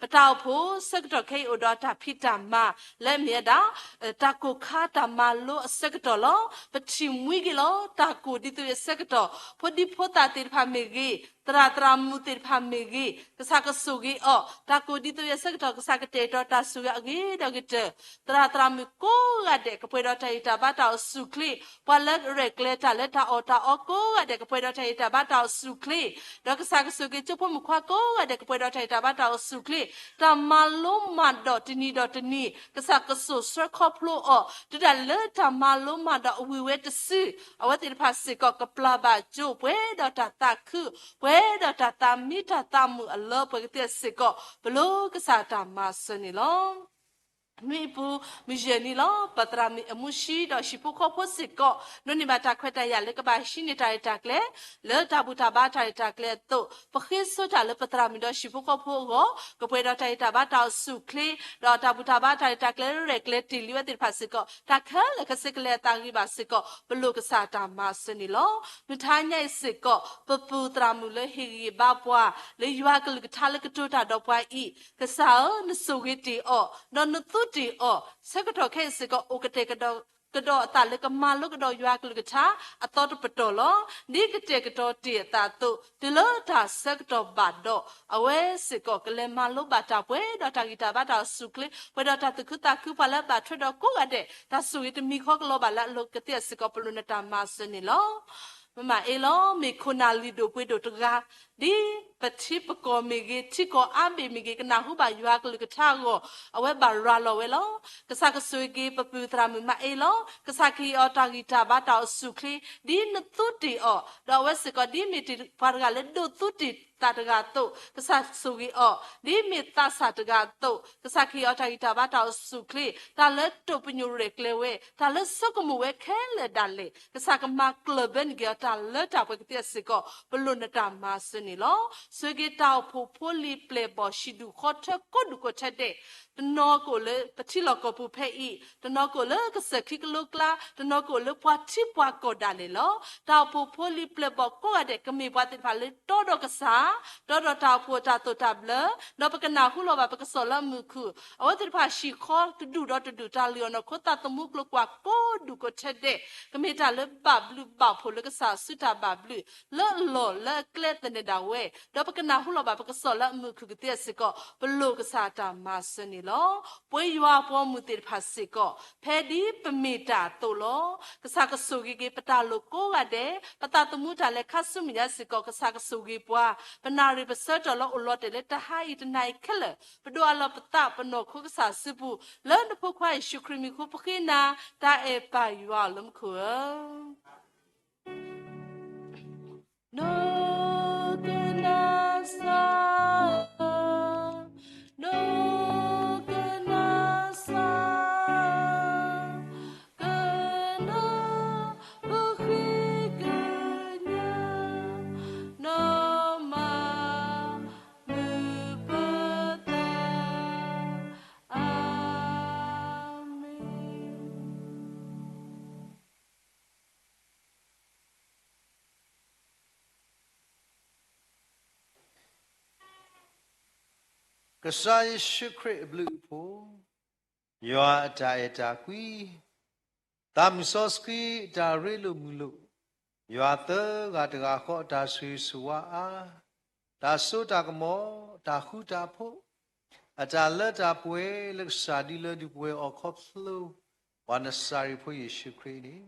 ပတၢ်အိၣ်ဖှိၣ်ဆၢကတီၢ်ခဲအံၤအိၣ်ဒီးတၢ်ဖံးတၢ်မၤ လၢအမ့ၢ်ဝဲဒၣ် တၢ်ကိၢ်ခါတၢ်မၤလိအဆၢကတီၢ်လီၤ. ပထံၣ်မှံက့ၤလီၤ တၢ်ကိၢ်ဒ်သိးအံၤအဆၢကတီၢ် ဖိဒံဖိသၣ်သ့ၣ်တဖၣ်မ့ၢ်ဂ့ၤ, သရၣ်သရၣ်မုၣ်သ့ၣ်တဖၣ်မ့ၢ်ဂ့ၤ, ကစၢ်ကဆိၣ်ဂ့ၤအီၤ, တၢ်ကိၢ်ဒ်သိးအံၤအဆၢကတီၢ် ကစၢ်ကတဲာ်ကတီၤတၢ်ဆိၣ်ဂ့ၤအဂ့ၤဒီးအဂ့ၤကတၢၢ်, သရၣ်သရၣ်မုၣ်ကိးဂၤဒဲး ကပှဲၤဒီးတၢ်ဂံၢ်တၢ်ဘါတၢ်အိၣ်ဆူၣ်အိၣ်ချ့, ပှၤလၢအရဲၣ်ကျဲၤတၢ်လၢတၢ်အီၣ်တၢ်အီကိးဂၤဒဲး ကပှဲၤဒီးတၢ်ဂံၢ်တၢ်ဘါတၢ်အိၣ်ဆူၣ်အိၣ်ချ့, ဒီးကစၢ်ကဆိၣ်ဂ့ၤကၠိဖိမုၣ်ခွါကိးဂၤဒဲး ကပှဲၤဒီးတၢ်ဂံၢ်တၢ်ဘါတၢ်အိၣ်ဆူၣ်အိၣ်ချ့, တၢ်မၤလိမၤဒိးတနံၤဒီးတနံၤ ကစၢ်ကစိာ်ဆှၢခီဖျိအီၤ, တုၤဒၣ်လဲာ်လၢတၢ်မၤလိမၤဒိးအဝံၤဝဲတစု, အဝဲသ့ၣ်တဖၣ်စ့ၢ်ကီး ကပျၢ်ဘၣ်ကၠိ ပှဲၤဒီးတၢ်သးခု, ပှဲၤဒီးတၢ်သးမံတၢ်သးမုာ်အလၢပှဲၤကသ့စ့ၢ်ကီး ပလိၣ်ကစၢ်တၢ်မၤစၢၤန့ၣ်လီၤ. နွံအပူၤ မုၢ်ယဲၢ်နံၤလီၤ. ပသရၣ်မုၣ်အမူဆှံဒီးဟံၣ်ဖိဃီဖိစ့ၢ်ကီး ဒိးန့ၢ်ဘၣ်တၢ်ခွဲးတၢ်ယာ်လၢကဘၣ်ဟံးန့ၢ်တၢ်ရဲၣ်တၢ်ကျဲၤ လၢတၢ်ဘူၣ်တၢ်ဘါတၢ်ရဲၣ်တၢ်ကျဲၤအသိး, ပဃ့ဆိတၢ်လၢပသရၣ်မုၣ်ဒီးဟံၣ်ဖိဃီဖိအဂီၢ် ကပှဲၤဒီးတၢ်ဂံၢ်တၢ်ဘါတၢ်အိၣ်ဆူၣ်အိၣ်ချ့, ဒီးတၢ်ဘူၣ်တၢ်ဘါတၢ်ရဲၣ်တၢ်ကျဲၤရဲၣ်ကျဲၤတ့ၢ်လံဝဲသ့ၣ်တဖၣ်စ့ၢ်ကီး တၢ်ခဲလၢာ်ကဆှဲကလဲၤအသးဂံၢ်ဘါစ့ၢ်ကီး ပလိၣ်ကစၢ်တၢ်မၤစၢၤန့ၣ်လီၤ. မုၢ်ထါညါအံၤစ့ၢ်ကီး ပပုၢ်သရၣ်မုၣ်လၢဟ့ၣ်ဂံၢ်ဘါပှၤ လၢယွၤကလုၢ်ကထါလၢကတိၤတၢ်ဒီးပှၤအံၤ, ကစၢ်ဧၢ, နဆိၣ်ဂ့ၤတ့ၢ်အီၤ, ဒီးနသူတ့ၢ်အီၤ, ဆၢကတီၢ်ခဲအံၤစ့ၢ်ကီး အိၣ်ကတဲာ်ကတီၤ ကဒီးအသးလၢကမၤလိကဒီးယွၤကလုၢ်ကထါ အသီတပတီၢ်လီၤ. ဒ်ကတဲာ်ကတီၤတ့ၢ်အသးအသိး တုၤလၢတၢ်ဆၢကတီၢ်ဘၣ်ဒီး အဝဲစ့ၢ်ကီးကလဲၤမၤလိဘၣ်တၢ်ပှဲၤဒီးတၢ်ဂံၢ်တၢ်ဘါတၢ်အိၣ်ဆူၣ်အိၣ်ချ့ ပှဲၤဒီးတၢ်သူၣ်ခုသးခု ပှၤလၢအဘၣ်ထွဲဒီးကိးဂၤဒဲး တၢ်ဆိၣ်ဂ့ၤတမံၤဃီကလီၤဘၣ်လၢအလိၤကသ့အစ့ၢ်ကီး ပလိၣ်နတၢ်မၤစၢၤန့ၣ်လီၤ. မမၤအ့လီၤ မ့ၢ်ခိၣ်နၢ်လံၣ်ဒိၣ်ပှ့ၤဒိၣ်တဂၤ ဒ်ပထံပကီၢ်မ့ၢ်ဂ့ၤ ထံကီၢ်အါဘ့ၣ်မ့ၢ်ဂ့ၤ ကနၢ်ဟူဘၣ်ယွၤကလုၢ်ကထါအဂီၢ် အဝဲဘၣ်ရၤလီၤဝဲလီၤ. ကစၢ်ကဆိၣ်ဂ့ၤက့ၤပပုၢ်သရၣ်မုၣ်မၤအ့လီၤ. ကစၢ်ကဟ့ၣ်အီၤတၢ်ဂံၢ်တၢ်ဘါတၢ်အိၣ်ဆူၣ်အိၣ်ချ့ ဒ်နသူတ့ၢ်အီၤ, ဒီးအဝဲစ့ၢ်ကီးဒ်မ့ၢ်တ့ၢ်ပှၤတဂၤလၢဒိးသူတ့ၢ် ဒ်အမ့ၢ်သးတဂၤအသိး ကစၢ်ဆိၣ်ဂ့ၤအီၤ, ဒ်အမ့ၢ်သးစၢ်တဂၤအသိး ကစၢ်ကဟ့ၣ်အီၤတၢ်ဂံၢ်တၢ်ဘါ တၢ်အိၣ်ဆူၣ်အိၣ်ချ့, တၢ်လၢတိာ်ပညိၣ်ရဲၣ်ကျဲၤဝဲ, တၢ်လၢဆိကမိၣ်ဝဲခဲလၢာ်ဒၣ်လဲာ် ကစၢ်ကမၤကျၢၢ်ဘၢန့ၢ်က့ၤအီၤ တၢ်လၢတၢ်ပှဲၤကသ့စ့ၢ်ကီး ပလိၣ်နတၢ်မၤစၢၤန့ၣ်လီၤ. ဆိၣ်ဂ့ၤတၢ်အိၣ်ဖှိၣ်ဖိလံၤပျဲၢ်ဘီၣ် ဟံၣ်ဒူၣ်ဃီထၢ ကိးဒူၣ်ကိးထဲဒဲး, တနီၤကအိၣ်လၢပထံလီၢ်ကီၢ်ပူၤဖဲအံၤ, တနီၤကအိၣ်လၢကစၢၢ်ခံကလိကျါ, တနီၤကအိၣ်လၢပှၤထံပှၤကီၢ်ဒၣ်လဲာ်လီၤ. တၢ်အိၣ်ဖှိၣ်ဖိလံၤပျဲၢ်ဘီၣ်ကိးဂၤဒဲး ကမ့ၢ်ပှၤသ့ၣ်တဖၣ်လၢတီဒီးကစၢ်, တီဒီးတၢ်အိၣ်ဖှိၣ်အတၢ်သိၣ်တၢ်ဘျၢ, ဒီးပကနၢ်ဟူလီၤဘၣ် ပကစီၣ်လၢအမုၢ်ခုၣ်, အဝဲသ့ၣ်တဖၣ်ဟံၣ်ဃီတဒူၣ်ဒီးတဒူၣ် တၢ်လုၢ်အီၣ်နီၢ်ခိ သးသမူကျိၤကွာ်ကိးဒူၣ်ကိးထဲဒဲး, ကမ့ၢ်တၢ်လၢဘၣ်ဘျုးဘၣ်ဖှိၣ်လၢကစၢ်အစုတၢ်ဘၣ်ဘျုး လၢအလီၢ်လၢအကျဲသနၢၣ်ဒၣ်ဝဲ, ဒီးပကနၢ်ဟူလီၤဘၣ် ပကစီၣ်လၢအမုၢ်ခုၣ်ကသ့စ့ၢ်ကီး ပလိၣ်ကစၢ်တၢ်မၤစၢၤန့ၣ်လီၤ. ပဝဲယွၤအပှၤဂီၢ်မုၢ်သ့ၣ်တဖၣ်စ့ၢ်ကီး ဖဲဒ်ပမ့ၢ်တၢ်အသိးလီၤ. ကစၢ်ကဆိၣ်ဂ့ၤက့ၤ ပတၢ်လိၣ်ကိးဂၤဒဲး, ပသးသမူတၢ်လဲၤခါဆူမဲာ်ညါစ့ၢ်ကီး ကစၢ်ကဆိၣ်ဂ့ၤပှၤ, ပနၣ်ရံၣ်ပဆၢကတီၢ်လၢအိၣ်လီၤတဲာ်လၢတဟါအံၤတနၤအံၤခဲလၢာ်, ပဒိးအးလီၤပသးပနီၢ်ခိကစၢ်အစုပူၤ, လၢနဖိခွါယ့ၣ်ၡူးခရံာ်မံၤအဃိ ပဃ့နၤ, တၢ်အဲၣ်ပၢ်ယွၤလၢမူခိၣ်ဧၢ. ဒိကနၣ်စၢ်, ဒိကနၣ်စၢ်, ကနၢ်ပဃ့ကညး, နီၢ်မၤမုာ်ပသး, အၤမ့ၣ်. ကစၢ်ယ့ၣ်ၡူးခရံာ်အဘျုးအဖှိၣ်, ယွၤအတၢ်အဲၣ်တၢ်ကွံ, သးမုၢ်စီဆှံအတၢ်ရ့လိာ်မုာ်လိာ်, ယွၤသၢဂၤတဂၤဃီအတၢ်ဆိၣ်ဂ့ၤဆိၣ်ဝါအါ, တၢ်စိတၢ်ကမီၤ, တၢ်ဃူတၢ်ဖိး, အတၢ်လၢတၢ်ပှဲၤလၢကစၢ်ဒုလၢဒုးပှဲၤအီၤခီဖျိ ပှၤနစၤရ့းဖိယ့ၣ်ၡူးခရံာ်န့ၣ်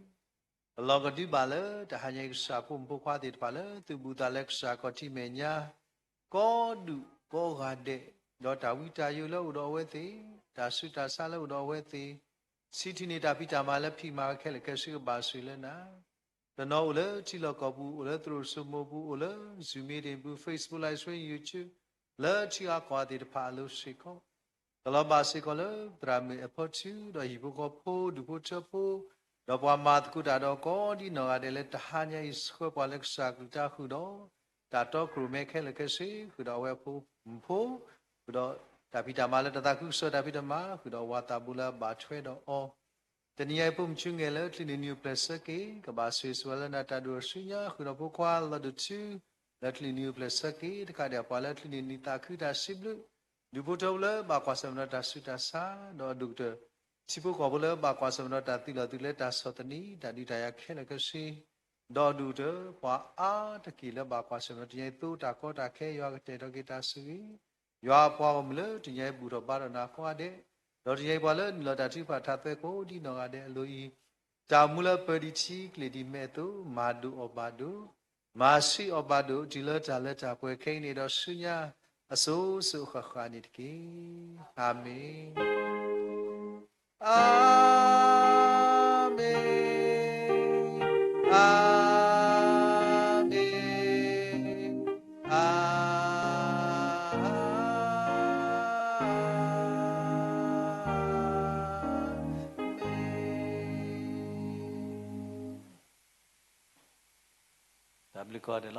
ပလီၢ်ကဒုဘၣ်လၢတဟါညါအံၤ ကစၢ်ဖိမုၣ်ဖိခွါသ့ၣ်တဖၣ်လၢသုးဘူးသးလၢကစၢ်ခီၣ်ထံးမဲာ်ညါ ကိးဒူၣ်ကိးဂၤဒဲး, ဒီးတၢ်ဝံတၢ်ယိးလၢအိၣ်ဒီးအဝဲသ့ၣ်, တၢ်ဆူးတၢ်ဆါလၢအိၣ်ဒီးအဝဲသ့ၣ်, ဆံးထံၣ်န့ၢ်တၢ်ဖံးတၢ်မၤလၢဖံးမၤဝဲခဲလၢာ်ခဲဆ့ကဘၣ်ဆိၣ်ဂ့ၤလၢနၤ, တနီၤအိၣ်လၢထံလီၢ်ကီၢ်ပူၤ, အိၣ်လၢသရိာ်စိမိပူၤ, အိၣ်လၢ Zoom meeting ပူၤ, Facebook live stream, YouTube လၢထံဂၤကီၢ်ဂၤသ့ၣ်တဖၣ်အလိၤစ့ၢ်ကီး ကလီၤဘၣ်စ့ၢ်ကီးလၢသရၣ်မုၣ်အဖီထူ, ဒီးဟံၣ်ဖိဃီဖိ, ဒူၣ်ဖိထၢဖိ, ဒီးပှၤမၤသကိးတၢ်ဒီးကိးဒ်နီၢ်ဂၤဒဲးလၢတဟါညါအံၤ ဆှၢပှၤလၢကစၢ်အကလုၢ်တၢ်ဃုာ်ဒီး တၢ်တီခိၣ်ရိၣ်မဲခဲလၢာ်ခဲဆ့, ဃုာ်ဒီးအဝဲအဖိမုၣ်ဖိ, ဃုာ်ဒီးတၢ်ဖံးတၢ်မၤလၢတၢ်သးခုကစီၣ် တၢ်ဖံးတၢ်မၤ, ဃုာ်ဒီးဝၤသးဘိလၢအဘၣ်ထွဲဒီးအီၤ တနံၤညါအံၤ ပိာ်မုၣ်ဆူညါလၢကလုၢ်န့ၣ်နံၤအိၣ်ဖျဲၣ်ဆၢက့ၤ, ကဘၣ်ဆိၣ်ဂ့ၤဆိၣ်ဝါလၢနၤတၢ်ဒိၣ်ထီၣ်ဆူညါ, ဃုာ်ဒီးဖိခွါလီၤဒိၣ်ထူ လၢကလုၢ်န့ၣ်နံၤအိၣ်ဖျဲၣ်ဆၢက့ၤ, တကးဒံးပှၤလၢကလုၢ်န့ၣ်နံၤသးခုတၢ်စံးဘျုး, ဒူၣ်ဖိထၢဖိလၢဘၣ်ကွၢ်ဆၢၣ်မဲာ်ဒီးတၢ်ဆူးတၢ်ဆါ, ဒီးအဒိၣ်ကတၢၢ် ထံဖိကီၢ်ဖိလၢဘၣ်ကွၢ်ဆၢၣ်မဲာ်ဒီးတၢ်သုးလီၢ်သုးကျဲ တၢ်ဆီၣ်သနံး, တၢ်ဒုးတၢ်ယၤခဲလၢာ်ခဲဆ့, ဒီးအဒိၣ်ကတၢၢ် ပှၤအါတက့ၢ်လၢဘၣ်ကွၢ်ဆၢၣ်မဲာ်ဒီးတနံၤညါအံၤ သိတၢ်ကီတၢ်ခဲ ယွၤကတဲာ်ကတီၤက့ၤတၢ်ဆိၣ်ဂ့ၤ ယွၤအပှၤဂီၢ်မုၢ်လၢတနံၤညါအံၤ ဘူၣ်ထီၣ်ဘါထီၣ်နၤကိးဂၤဒဲး, ဒီးတနံၤညါအံၤ ပှၤလၢနုာ်လီၤတၢ်ထုကဖၣ်ထးသွဲကိးဒ်နီၢ်ဂၤဒဲးအလိၤအံၤ, တၢ်မူလၢပၢၤဒံးထံကျ့ၣ်ဒံးမဲာ်အသိး မၤဒိၣ်အီၣ်ဘၣ်ဒိၣ်, မၤဆှံအီၣ်ဘၣ်ဒိၣ်တုၤလၢတၢ်လၢတၢ်ပှဲၤခဲအံၤန့ၣ်ဒီးဆူညါ အစိၤစိၤအဃၣ်ဃၣ်န့ၣ်တက့ၢ်. အၤမ့ၣ်, အၤမ့ၣ်, အၤမ့ၣ်, အၤမ့ၣ်. တၢ်ဘျုးကိးဂၤဒဲး